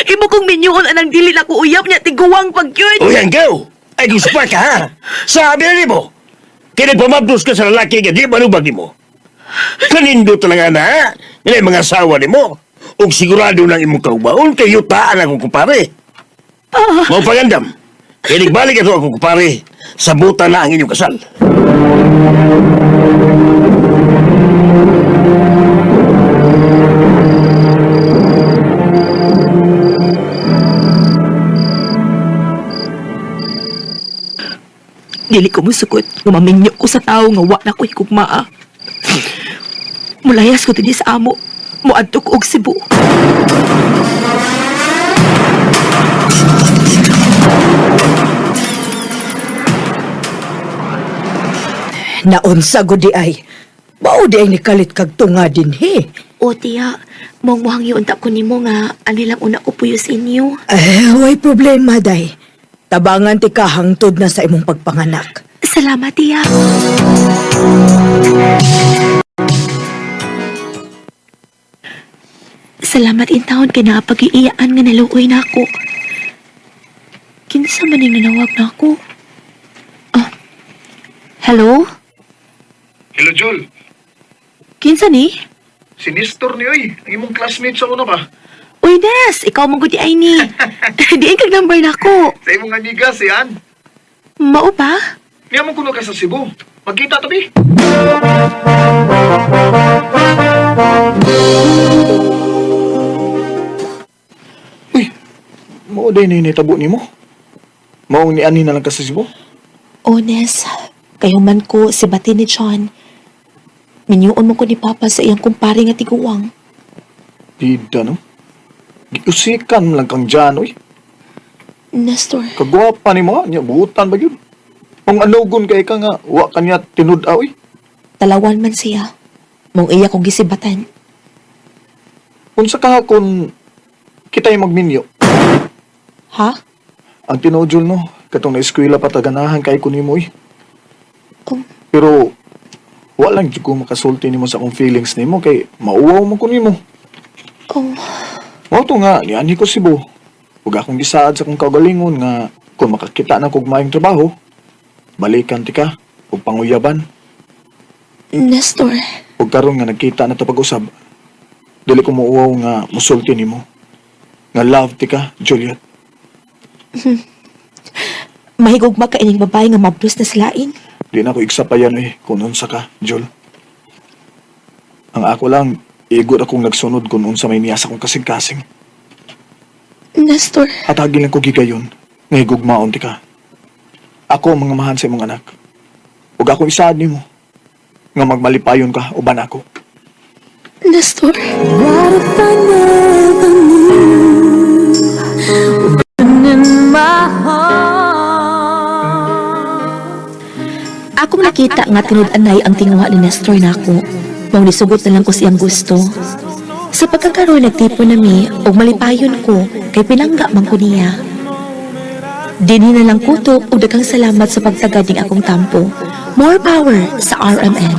Imo kong minyuon anang dili na ko uyab niya tiguang pag yun. Uy, hanggaw! Ay kung supa ka, ha? Sabi na mo. Kaya nagpamabdos ka sa lalaki nga di manubag nimo. Kanindo talaga na, ha? Nga mga asawa nimo. Og sigurado lang imong kaubaon kay yutaan akong kumpare. Mao pagandam. Kaya nagbalik ato akong kumpare. Sabutan na ang inyong kasal. Dili ko musugot nga maminyo ko sa tawo nga wa na ko higugmaa. Mulayas ko dinhi sa amo. Muadto ko og Cebu. Naunsa gud di ay. Mao di ay nikalit kag tunga dinhi. O tiya, mong muhang unta ko nimo nga ani lang una ko puyo sa inyo. Eh, way problema day. Tabangan ti ka hangtod na sa imong pagpanganak. Salamat, tiya. Salamat in taon kay naapag-iiyaan nga naluoy na ako. Kinsa man ang nanawag na ako? Ah, hello? Hello, Jol. Kinsa ni? Si Nestor ni oy, ang imong classmate sa una ba? Uy, Nes! Ikaw mong gudi ay ni. Diin kag number na ako. Sa imong amiga, si Ann. Mao ba? Niya mo kuno ka sa Cebu. Magkita tabi. Uy, mao day ni nitabo nimo. Mao ni ani na lang ka sa Cebu. Ones, kayo man ko si Bati ni John. Minyuon mo ko ni Papa sa iyang kumpare nga tiguang. Bida no. Giusikan lang kang Jan, uy. Nestor, Kagwapa ni mo, nya buutan ba yun? Ang anugon kay ka nga, wa kanya tinud-a, uy. talawan man siya. Mong iya kong gisibatan. Unsa ka kung kita'y magminyo? Ha? Ang tinuod Jul, no, katong na-eskwela pa taganahan kay ko nimo, uy. Oh. Pero, wa lang jud ko makasulti nimo sa akong feelings nimo kay mauwaw mo ko nimo. Oh, Mao to nga, nianhi ko Cebu. Ug akong gisaad sa akong kaugalingon nga kung makakita na kog maayong trabaho, balikan ti ka ug panguyaban. Nestor. Ug karon nga nagkita na ta pag-usab, dili ko muuwaw nga musulti nimo. Nga love ti ka, Juliet. Mahigugma ka ining babae nga mablos na silain. Di na ko igsapayan eh kung unsa ka, Jul. Ang ako lang, igot akong nagsunod kung unsa may niya sa akong kasing-kasing. Nestor. Hatagin lang ko gigayon, nga higugmaon ti ka. Ako ang mga mahan sa imong anak. Ug ako isaad nimo nga magmalipayon ka uban ako. Nestor. What if I never knew? In my heart. Akong nakita nga tinud-anay ang tinguha ni Nestor nako. Mao nisugot na lang ko siyang gusto. Sa pagkakaroon nagtipon nami og malipayon ko kay pinangga man ko niya. Dinhi na lang kutob og daghang salamat sa pagtagad ning akong tampo. More power sa RMN.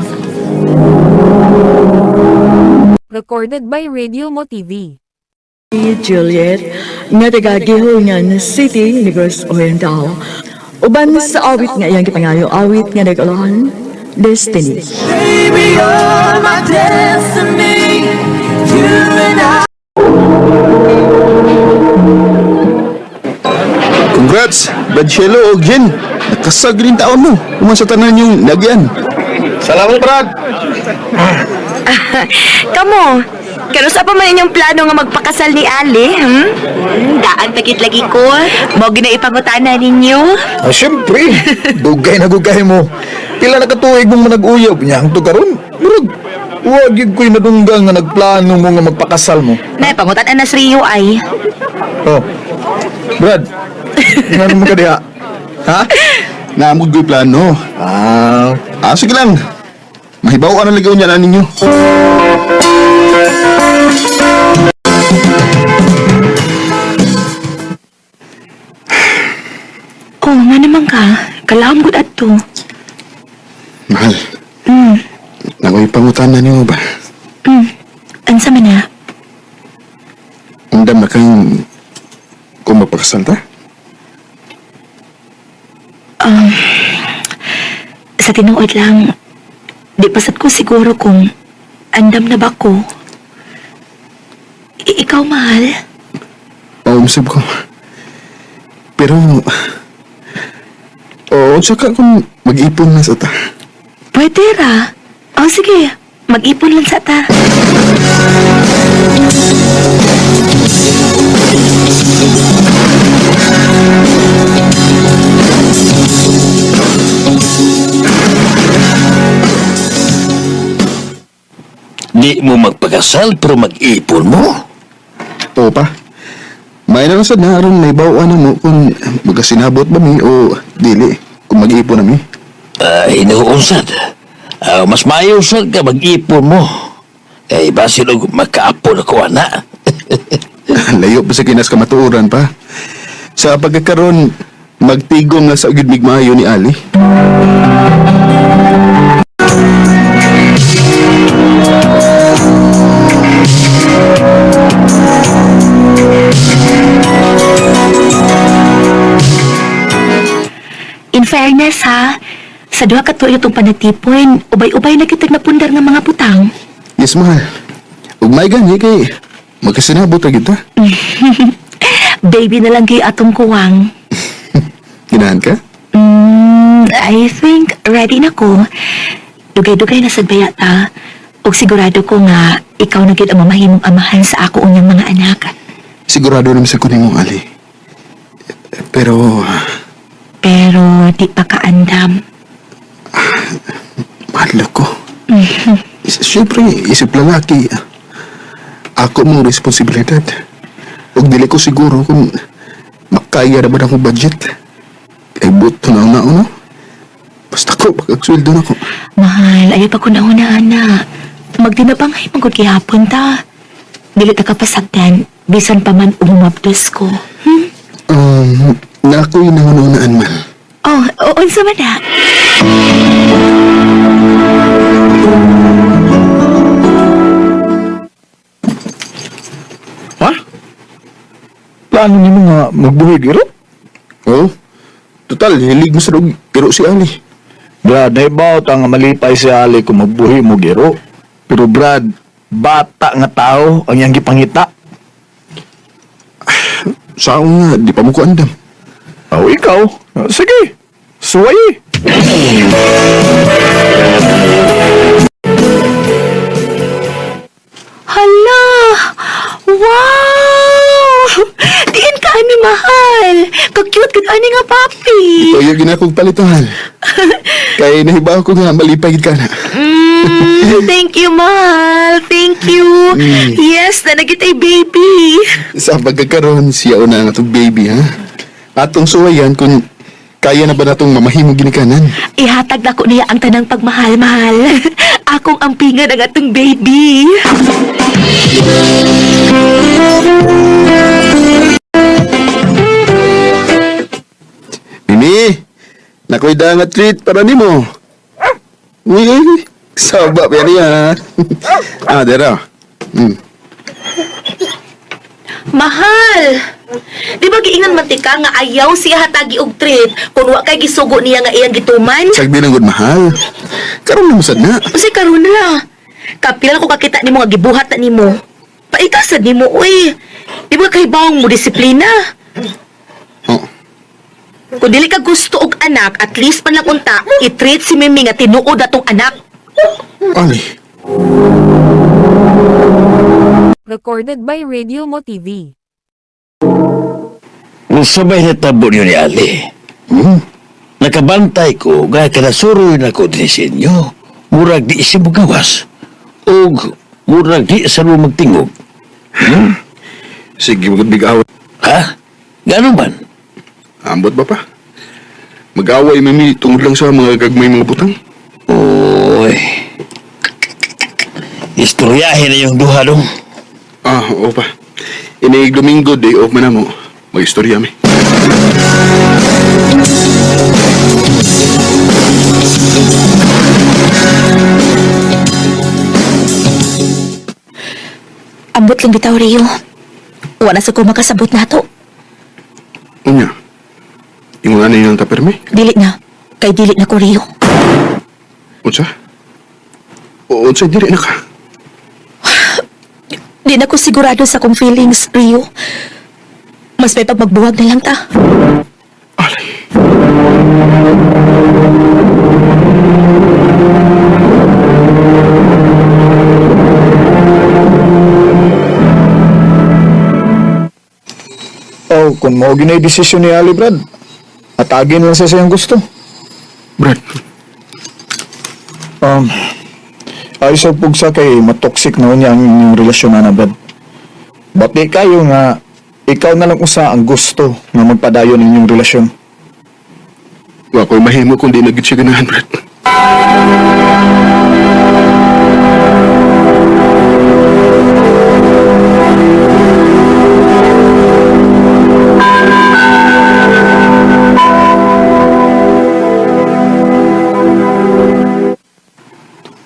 Recorded by Radio Mo TV. Juliet, nga taga Gihulngan City, Negros Oriental. Uban sa awit nga iyang gipangayo, awit nga nag-ulahan, Destiny. Baby, you're my destiny. You and I. Congrats, Brad Shelo og Jen. Nakasag rin taon mo. Human sa tanan yung nagyan. Salamat, Brad. Kamo, kanusa pa man inyong plano nga magpakasal ni Ali, hmm? Daan pagit lagi ko. Mo ginaipangutana ninyo. Ah, syempre, dugay na gugay mo. Pila na katuig mong manag-uyab niya ang karon. Murag, wag gyud ko'y nadunggang nga nagplano mo nga magpakasal mo. Nay, pangutan na sa Rio ay. Oh. Brad, ngano mo ka diha? Ha? Naamod ko'y plano. Ah, Ah, sige lang. Mahibaw ka na ligaw niya na ninyo. Oh, nga naman ka. Kalaom gud adto. Mahal. Nako'y pangutana nimo ba? Ansa man na? Undam na kang kung magpakasal ta? Sa tinuod lang, di pasad ko siguro kung andam na ba ko. Ikaw, mahal. Paumsab ko. Pero, oo, saka kung mag-ipon na sa ta. Pwede ra. Oh, sige. Mag-ipon lang sa ta. Di mo magpakasal pero mag-ipon mo. Oo pa. May na lang sad na aron may bawaan na mo kung magkasinabot ba mi o dili kung mag-ipon na mi. Ay, hinuunsad. Ah, mas maayo sad ka mag-ipon mo. Kay basin og magkaapo na ko ana. Layo pa sa kinas kamatuoran pa. Sa pagkakaroon, magtigom na sa ugid migmayo ni Ali. In fairness, ha? Sa duha ka tuig itong panatipon, ubay-ubay na kitag napundar nga mga butang. Yes, mahal. Ug may gani kay magkasinabot ra gyud ta. Baby na lang kay atong kuwang. Ginahan ka? I think ready na ko. Dugay-dugay na sad baya ta. Ug sigurado ko nga ikaw na gid ang mamahimong amahan sa ako unyang mga anak. Sigurado naman sa kunin mong Ali. Pero, Pero di pa kaandam. mahal ko. Siyempre, isip lalaki. Ako mong responsibilidad. Ug dili ko siguro kung makaya na ba akong budget. Kay buto na una, no? Basta ko, pagkagsweldo na ko. Mahal, ayaw pa ko na una, ana. Magdinabangay man gud gihapon ta. Dili ta kapasagdan, bisan pa man umabdos ko. Hmm? Na ako'y nangununaan man. Oh, unsa man na? Ha? Plano nimo nga magbuhi giro? Oh, total, hilig mo sa rog, pero si Ali. Brad, naibaw ta nga malipay si Ali kung magbuhi mo giro. Pero Brad, bata nga tao ang iyang gipangita. Sa nga, di pa mo ko andam. Oh, ikaw? Sige, suway. Hala! Wow! Diin ka ani mahal. Ka-cute gud ani nga papi. Ito yung ginakong palitahan. Kay nahibaw ko nga, malipay gid ka na. Thank you, mahal. Thank you. Yes, na nagitay baby. Sa pagkakaroon, siya una ang atong baby, ha? Atong suwayan kung kaya na ba natong mamahimong ginikanan. Ihatag nako niya ang tanang pagmahal, mahal. Akong ampingan ang atong baby. Mimi, nakoy nga treat para nimo. Uy, uy, uy. Saba pa niya. Ah, dera. Mahal! Di ba giingan man tika nga ayaw siya hatagi og treat kung wa kay gisugo niya nga iyang gituman? Sagdi ng good mahal. Karon na masad na. Unsay karon na? Kapila ko kakita nimo nga gibuhat na nimo. Paitasad nimo uy. Di ba kay bawang mo disiplina? Oh, Kung dili ka gusto og anak, at least man lang unta, i-treat si Mimi nga tinuod atong anak. Ali. Recorded by Radio Mo TV. Unsa may natabo niyo ni Ali? Hmm? Nakabantay ko, gaya kanasuroy na ko din sa inyo. Murag di siya mugawas. Og murag di sa mo magtingog. Sige, magod away. Ha? Gano'n man? Ambot ba pa? Mag-away mimi tungod lang sa mga gagmay mga butang. Oy. Istoryahin na yung duha dong. Ah, oo pa. Ini Domingo day off man na mo. Mag-istorya mi. Ambot lang bitaw, Rio. Wala sa ko makasabot nato. Unya. Ingon ani nang tapermi. Dili na. Kay dili na ko, Rio. Unsa? O unsa diri na ka? Di na ko sigurado sa kong feelings, Rio. Mas may pagmagbuwag na lang ta. Ali. Oh, kung mao ginay desisyon ni Ali, Brad. Atagin lang sa siyang gusto. Brad, Ay sa pugsa kay matoxic na niya ang inyong relasyon na Brad. Bati kayo nga ikaw na lang usa ang gusto nga magpadayon inyong relasyon. wa ko'y mahimo kung di na gid siya ganahan, Brad.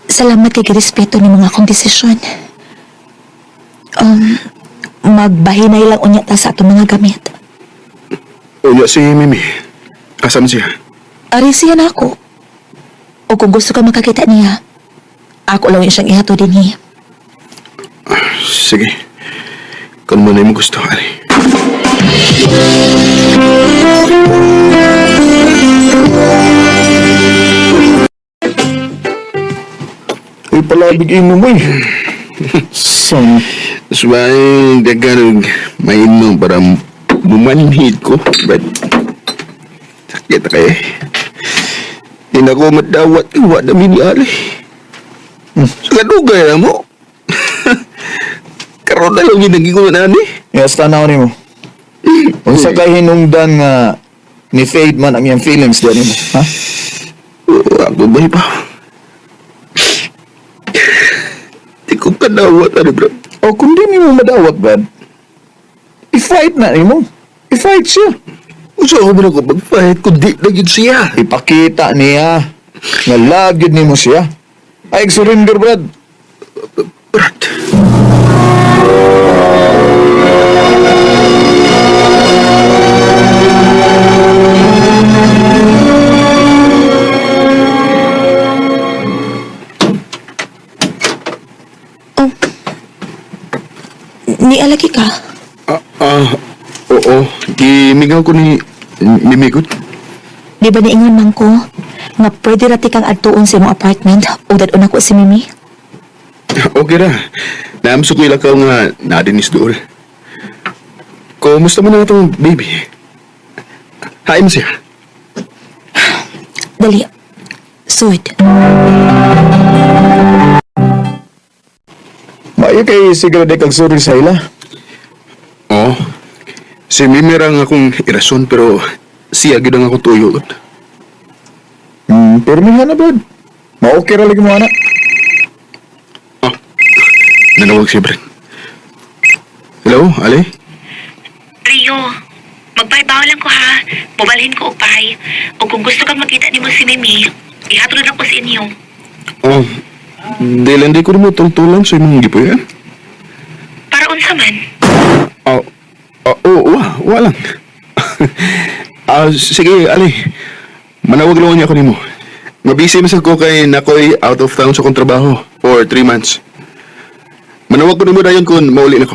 Salamat kay girespeto ni mga akong desisyon. Um, magbahinay lang unya ta sa atong mga gamit. Unya si Mimi. Asa man siya? Ari siya na ako. O kung gusto ka makakita niya, ako lang siyang ihato din niya. Sige. Kung man mo gusto, Ali. palabig inom mo eh. Son. Mas dagan mainom para mumanhid ko. But, sakit na kayo eh. Di na ko madawat. Wa na mi ni Ali. Sa kadugay na mo. Karon na lang ginagingon na ni. Yes, tanaw nimo. Unsa kay hinungdan nga ni fade man ang iyang feelings diyan nimo, ha? Oo, ako ba pa? Di ko kadawat, ano bro? O kung di nimo madawat, Brad, i-fight na nimo. I-fight siya. Usa ko ba na ko mag-fight kung di na yun siya? Ipakita niya nga love gyud nimo siya. Ay, surrender, Brad. Brad. Oh. Nialagi ka? Ah, ah, oo. Gimingaw ko ni Mimigot. Di ba niingon man ko nga pwede ra ti kang adtuon sa imong apartment ug dad-on ako si Mimi? Okay ra. Naamso ko ilakaw nga nadinis dool. Kumusta man na itong baby? Hain mo siya. Dali. Sud. Maayo kay siguro di kag sorry sa ila. Oo. Si Mimi ra ang akong irason pero siya gid ang akong tuyo. Pero may na, Brad. Ma-okay ra lagi mo, ana. Oh. Nanawag si Brad. Hello, Ali? Rio, magpaybaw lang ko ha. Mubalhin ko og pay. O kung gusto kang makita nimo si Mimi, ihatod lang ko sa inyo. Oh, dili hindi ko mo tultulan sa imong gipuyan. Para unsa man? Oh, oh, oh, wa lang. Ah, sige, Ali. Manawag lang niya ako nimo. Mabisi man sa ko kay nakoy out of town sa akong trabaho for 3 months. Manawag ko nimo dayon kung mauli na ko.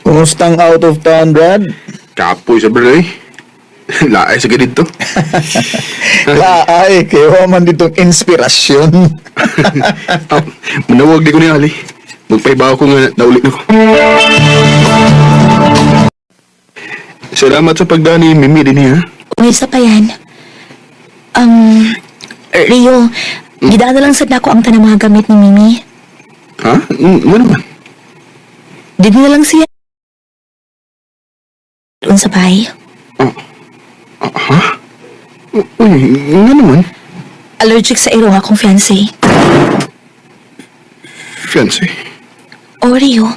Kumustang out of town, Brad? Kapoy sa bro eh. Laay sa dito. Laay, kay wa man ditong inspirasyon. Oh, manawag di ko ni Ali. Magpaibaw ko nga nauli na ko. Salamat sa pagdani, Mimi din ha. May isa pa yan. Rio, gidaan na lang sad nako ang tanang mga gamit ni Mimi. Ha? Ano naman? Dili na lang siya doon sa bahay. Ah, ha? Uy, nga naman. Allergic sa iro nga akong fiancé. Fiancé. O Rio,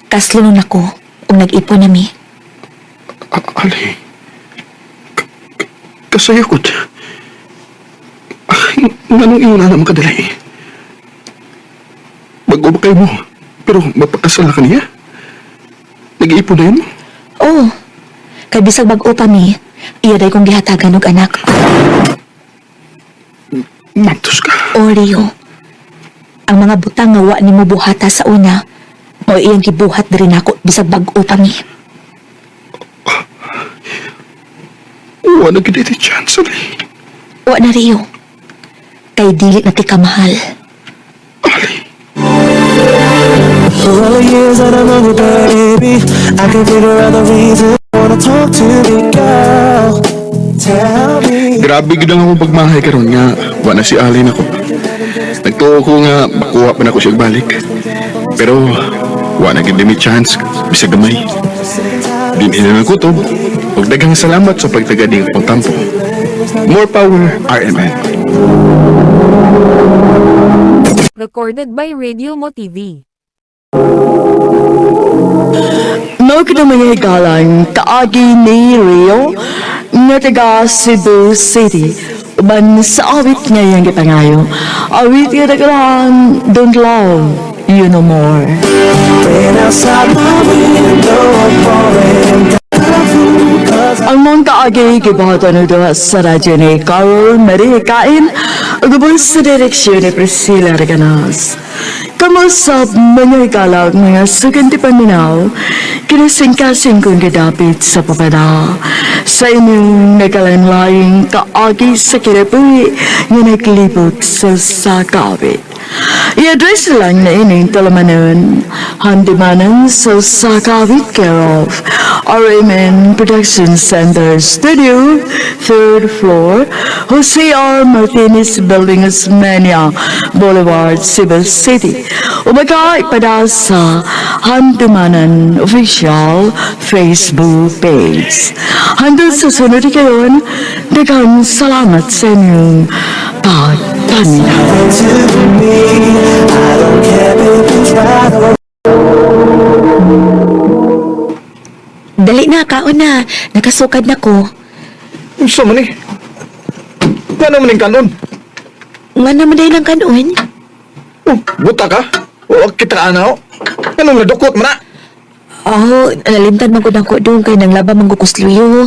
kaslo nun ako ug nag-ipon nami. Ah, Ali. Kasayakot. Ay, nganong ingon na naman kadali? Bago ba kayo mo? Pero mapakasal na kaniya? Nag-iipon na yun mo? Oh, kay bisag bag-o pa mi, iya day kong gihatagan og anak. Matos ka. O Rio, ang mga butang nga wa nimo buhata sa una, mao iyang gibuhat diri nako bisag bag-o pa mi. Wala gid iti chance, Ali. Wa na Rio. Kay dili na ti ka mahal. Ali. For all the years that I've known you, baby, I can figure out the reason you wanna talk to me, girl. Tell me. Grabe gid ang akong pagmahay karon nga wa na si Ali nako. Nagtuo ko nga makuha pa nako siya balik. Pero wa na gid mi chance bisag gamay. Dinhi na lang kutob. Ug daghang salamat sa pagtagad ning akong tampo. More power RMN. Recorded by Radio Mo TV. Mao kita mga higalang kaagi ni Rio nga taga Cebu City uban sa awit ngayang gipangayo. Awit nga nagkaroon, Don't Love You No More. Wait outside my window, pouring down. Ang mong Ang kaagi gibuhaton og sa radyo ni Carol Marie Kain ug ubos sa direksyon ni Priscilla Reganas. Kamusap mga ikalag mga suganti paminaw, kinasingkasing kong gidapit sa papada. Sa inyong nagkalanlaying kaagi sa kinabuhi nga naglibot sa sakawit. I-address lang na ining talamanon, handimanan sa Sakawit care of RMN Production Center Studio, third floor, Jose R. Martinez Building, Osmeña Boulevard, Cebu City. Umaga ipada sa Handumanan Official Facebook page. Hanggang sa sunod kayon, daghang salamat sa inyong pagpaminaw. To me, I don't care if it's right or Dali na, kaon na. Nakasukad na ko. Unsa man eh? Paano man yung kanon? Nga naman dahil ang kanon. Oh, buta ka? O, kita ana o. Anong nadukot man na? Oh, nalimtan man gud ako doon kay nang laba man gud kusluyo.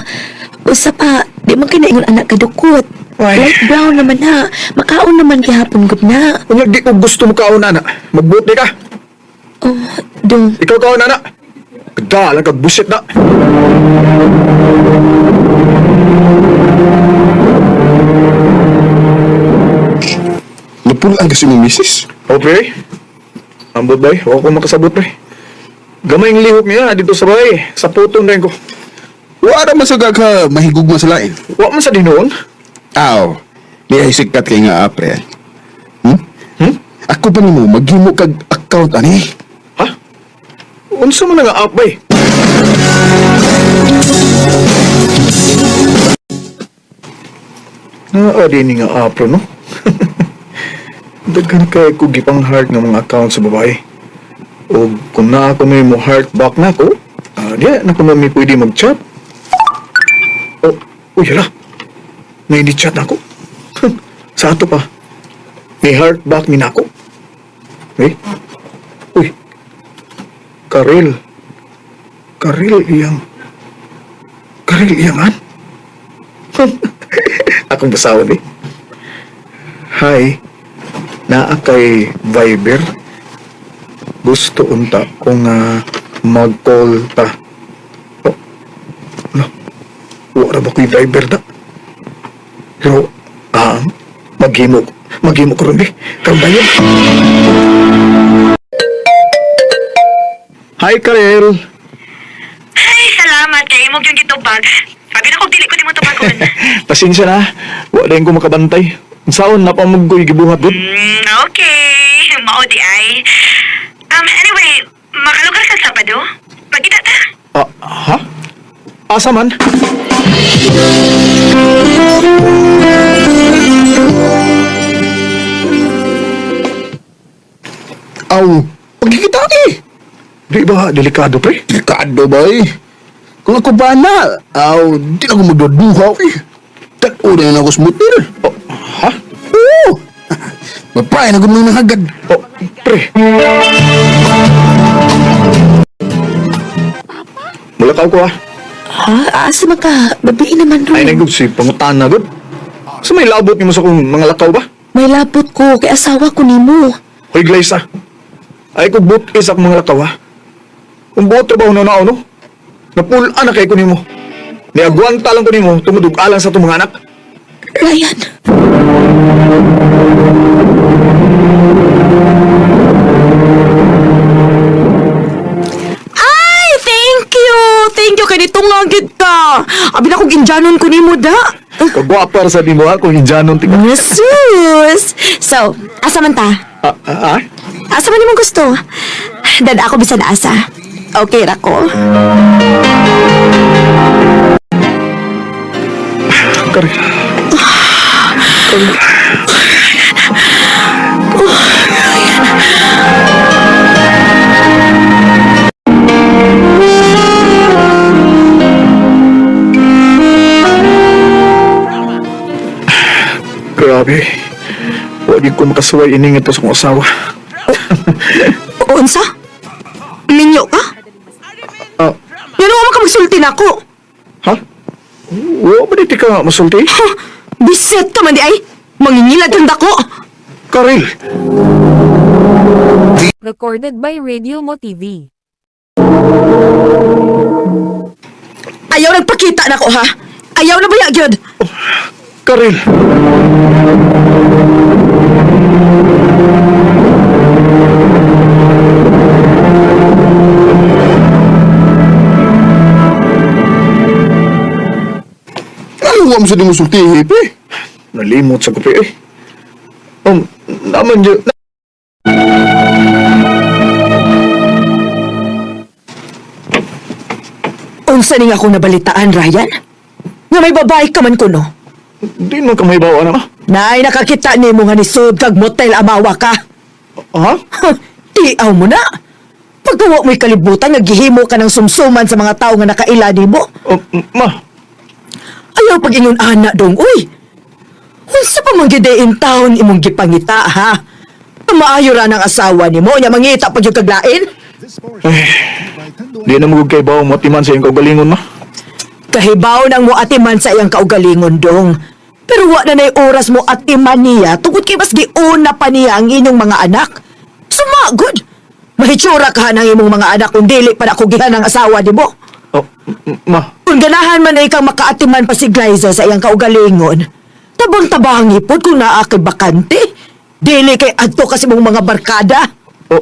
Usa pa, di man kay naingon anak kadukot. Ay. Light brown naman na. Makaon naman gihapon gud na. Unya, di ko gusto mo kaon, ana. Magbuti ka. Oh, dong. Ikaw kaon, ana. Kadalang kag busit na. Napulaan kasi mong misis. Oh, pre. Ambot, bay. Huwag ko makasabot, pre. Gamay ang lihok niya dito sa bay. Sa putong rin ko. Wala man sa ka mahigugma sa lain. Wa man sa dinoon. Aw, di ay sikat kay nga pre. Hmm? Hmm? Ako pa nimo maghimo kag account ani. Ha? Unsa man nga app, bay? Naa din ni nga app, no? Daghan kay ko gipang heart ng mga account sa babae. O kung naa ko may mo heart back na ko, diya na ko na may pwede mag-chat. Oh, uy, hala. May di-chat na ako. Sa ato pa. May heart back ni nako. Eh? Uy. Karel. Karel iyang. Karel iyang an? Akong basawon eh. Hi. Naa kay Viber. Gusto unta kung mag-call ta. Oh. No. Wala ba ko'y Viber na? Pero, maghimo. Maghimo ko ron eh. Karon ba yun? Hi, Karel. Ay, salamat kay imong yung gitubag. Sabi na kong dili ko nimo tubagon. Pasensya na. Wala rin ko makabantay. Saon na pa mo ko'y gibuhat gud. Okay. Mao di ay. Anyway, makalugar sa Sabado? Pagkita ta. Ah, ha? Asa man? Aw, pagkikita eh. Di ba delikado pre? Delikado ba eh? Kung ako ba na, aw, di na ako magduduha eh. Tag-o na ako sa motel. Oh, ha? Oo! Mapay na gumang nahagad. Oh, pre. Mulakaw ko ah. Ha? Asa man ka? Babii naman ron. Ay, nagug si pangutan na gud. Sa may labot nimo sa kong mga lakaw ba? May labot ko kay asawa ko nimo. Hoy, Glyza. Ay ko butis akong mga lakaw ha. Kung buot trabaho na nao, no? Napul-an na kay ko nimo. Niagwanta lang ko nimo tungod og alang sa itong mga anak. Ryan. Ay, thank you. Thank you kay nitungag gid ka. Abi na kog indyanon ko nimo da. Kagwapa ra sa nimo ha kung indyanon tika. Jesus. So, asa man ta? Ah, ah, ah? Asa man imong gusto? Dad ako bisan asa. Okay ra ko. Kare. Kare. Grabe. Wag ko makasuway ining ito sa kong asawa. Unsa? Minyo ka? Ah, Ngano man ka magsulti nako? ha? Wa ba di ka masulti? Bisit ka man di ay! Mangingilad ang dako! Karel! Recorded by Radio Mo TV. Ayaw nagpakita na ko ha! Ayaw na ba gyud? Karel! Ano wa mo sa di mo sultihi, pre? Nalimot sa kopi eh. Naman yun. Unsa ning akong nabalitaan, Ryan? Nga may babae ka man kuno. Di man ka mahibaw, ana ma. Nay, nakakita nimo nga nisod kag motel amawa ka. Ha? Tiaw mo na. Pagkawa mo'y kalibutan, naghihimo ka ng sumsuman sa mga tao nga nakaila nimo. Oh, ma, Ayaw pag ingon ana dong, uy. Unsa pa man gyud in town imong gipangita, ha? Maayo ra ng asawa nimo, nya mangita pag yung kaglain. di na magug kay bawo mo timan sa iyong kaugalingon, ma. Kahibaw nang mo atiman sa iyang kaugalingon dong. Pero wa na na'y oras mo atiman niya tungkol kay mas giuna pa niya ang inyong mga anak. Sumagod! Mahitsura ka ng imong mga anak kung dili pa na kugihan ang asawa nimo. Oh, ma, Kung ganahan man ay kang makaatiman pa si Glyza sa iyang kaugalingon, tabang-tabang ipod kung naa kay bakante. Dili kay adto kasi mong mga barkada. oh,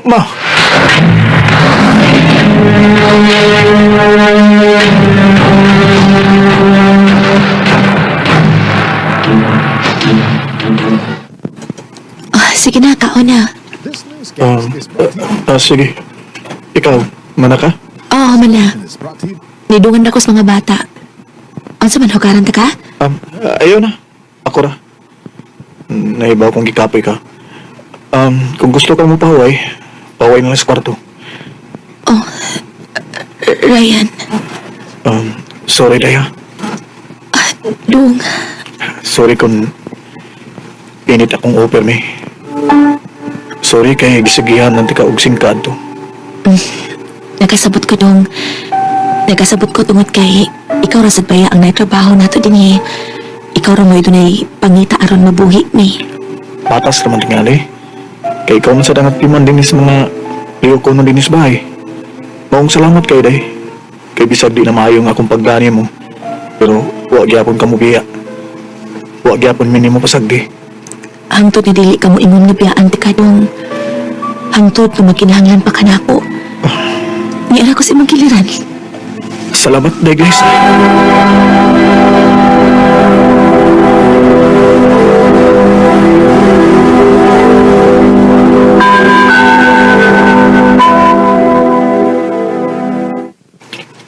ma. Ah, sige na, kaon na. Sige. Ikaw, mana ka? Oo, mana. Nidungan na ko sa mga bata. Unsa man hugaran ta ka? Ayaw na. Ako ra. Nahibaw kong gikapoy ka. Kung gusto ka mo paway, paway na lang sa kwarto. Oh, Ryan. Sorry, Daya. Dung. Sorry kung init akong offer, me. Sorry kay gisigihan ng tika og singkad to. Nagkasabot ko dong. Nagkasabot ko tungod kay ikaw ra sad baya ang naitrabaho nato dinhi. Ikaw ra mo'y dunay pangita aron mabuhi mi. Patas naman tingali. Kay ikaw man sa dangat piman din sa mga liyo ko man din sa bahay. Maong salamat kay day. Kay bisag di na maayo ang akong pagdani mo. Pero wa gyapon ka mo biya. Wa gyapon minimo pasagdi. Hangtod nga dili ka mo ingon nga biyaan ti kadong. Hangtod nga magkinahanglan pa kanako. Niara ko sa imong giliran. Salamat day guys.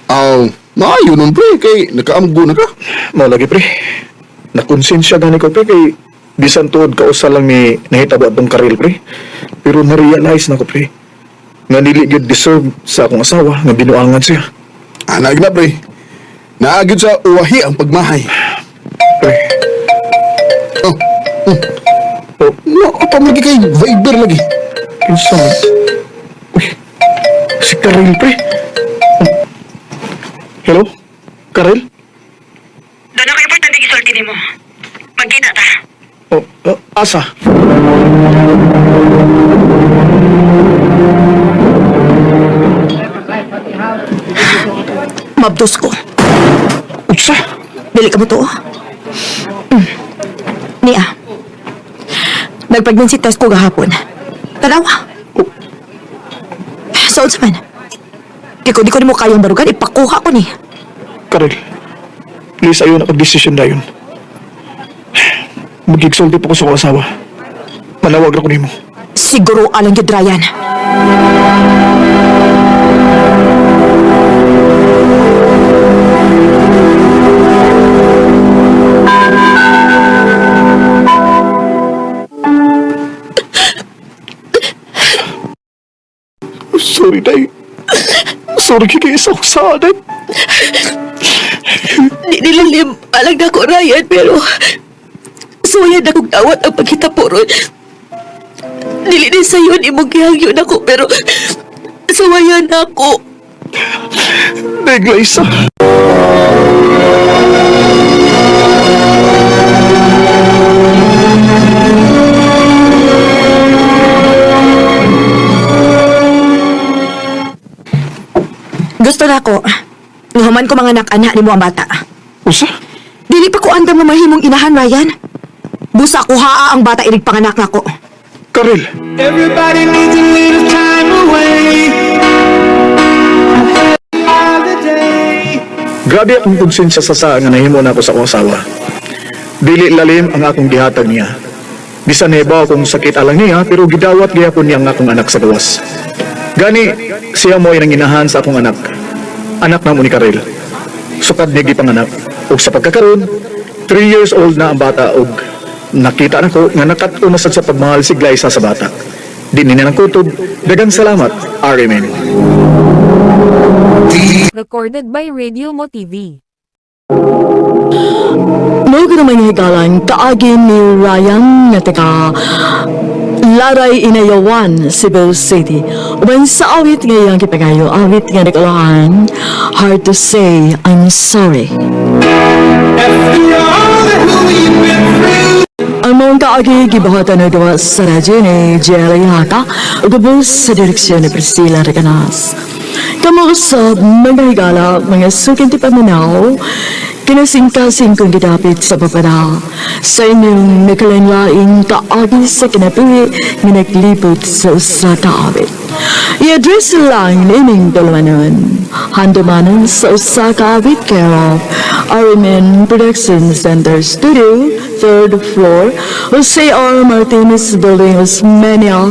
Aw, maayo nun, pre, kay nakaamgo na ka. Mao lagi pre. Nakonsensya gani ko pre kay bisan tuod kausa lang ni nahitabo atong karil pre. Pero na-realize na ko pre nga dili gyud deserve sa akong asawa nga binuangan siya. Anag na, pre. Naagid sa uwahi ang pagmahay. Pre, Oh, oh, no, apa lagi kay Viber lagi. kinsa man? Uy, si Karel pre. Oh. Hello? Karel? Doon ako importante gisulti nimo. Magkita ta. Oh, asa? Mabdos ko. Unsa? Dili ka mo to. Niya. Nag-pregnancy test ko gahapon. Tanawa. So, unsa man? Di ko, di ko nimo kayang barugan, ipakuha ko ni. Karel, please ayaw na kag-desisyon dayon. Magigsulti pa ko sa akong asawa. Manawag ra ko nimo. Siguro alang gyud Ryan. Sorry, Day. Sorry kay isa ko sa atin. Di nilalim alang nako Ryan pero suwayan akong dawat ang paghitapo ron. Dili ni sayon imong gihangyo nako pero suwayan ako. Day, Glyza. Gusto na ako. Human ko mga anak nimo ang bata. Usa? Dili pa ko andam nga mahimong inahan, Ryan. Busa ko haa ang bata inig panganak nako. Karel! Everybody needs a little time away. Holiday. Grabe akong konsensya sa saa nga nahimo na ako sa akong asawa. Dili lalim ang akong gihatag niya. Bisan nahibaw akong sakit alang niya, pero gidawat gihapon niya ang akong anak sa gawas. Gani, siya mo ay nanginahan sa akong anak. Anak na mo ni Karel. Sukad niya gipanganak. Ug sa pagkakaroon, 3 years old na ang bata ug nakita nako nga nakat-o na sad sa pagmahal si Glyza sa bata. Di niya nang kutob, dagang salamat, RMN. Recorded by Radio Mo TV. Mao gud ang mga higalan kaagi ni Ryan nga taga Laray Inayawan, Cebu City. Uban sa awit nga iyang gipangayo, awit nga nagulahan, "Hard to Say I'm Sorry." After all that we've been through. Ang maong kaagi gibuhatan og gawa sa radyo ni Jelly Haka ug ubos sa direksyon ni Priscilla Reganas. Kamo usab, mga higala, mga suking tipaminaw, kinasingkasing kong gidapit sa babana sa inyong nagkalain-laing kaagi sa kinabuhi nga naglibot sa usa ka awit. I-address lang nining tulumanon. Handumanan sa usa ka awit, care of RMN Production Center Studio, third floor, Jose R. Martinez Building, Osmeña.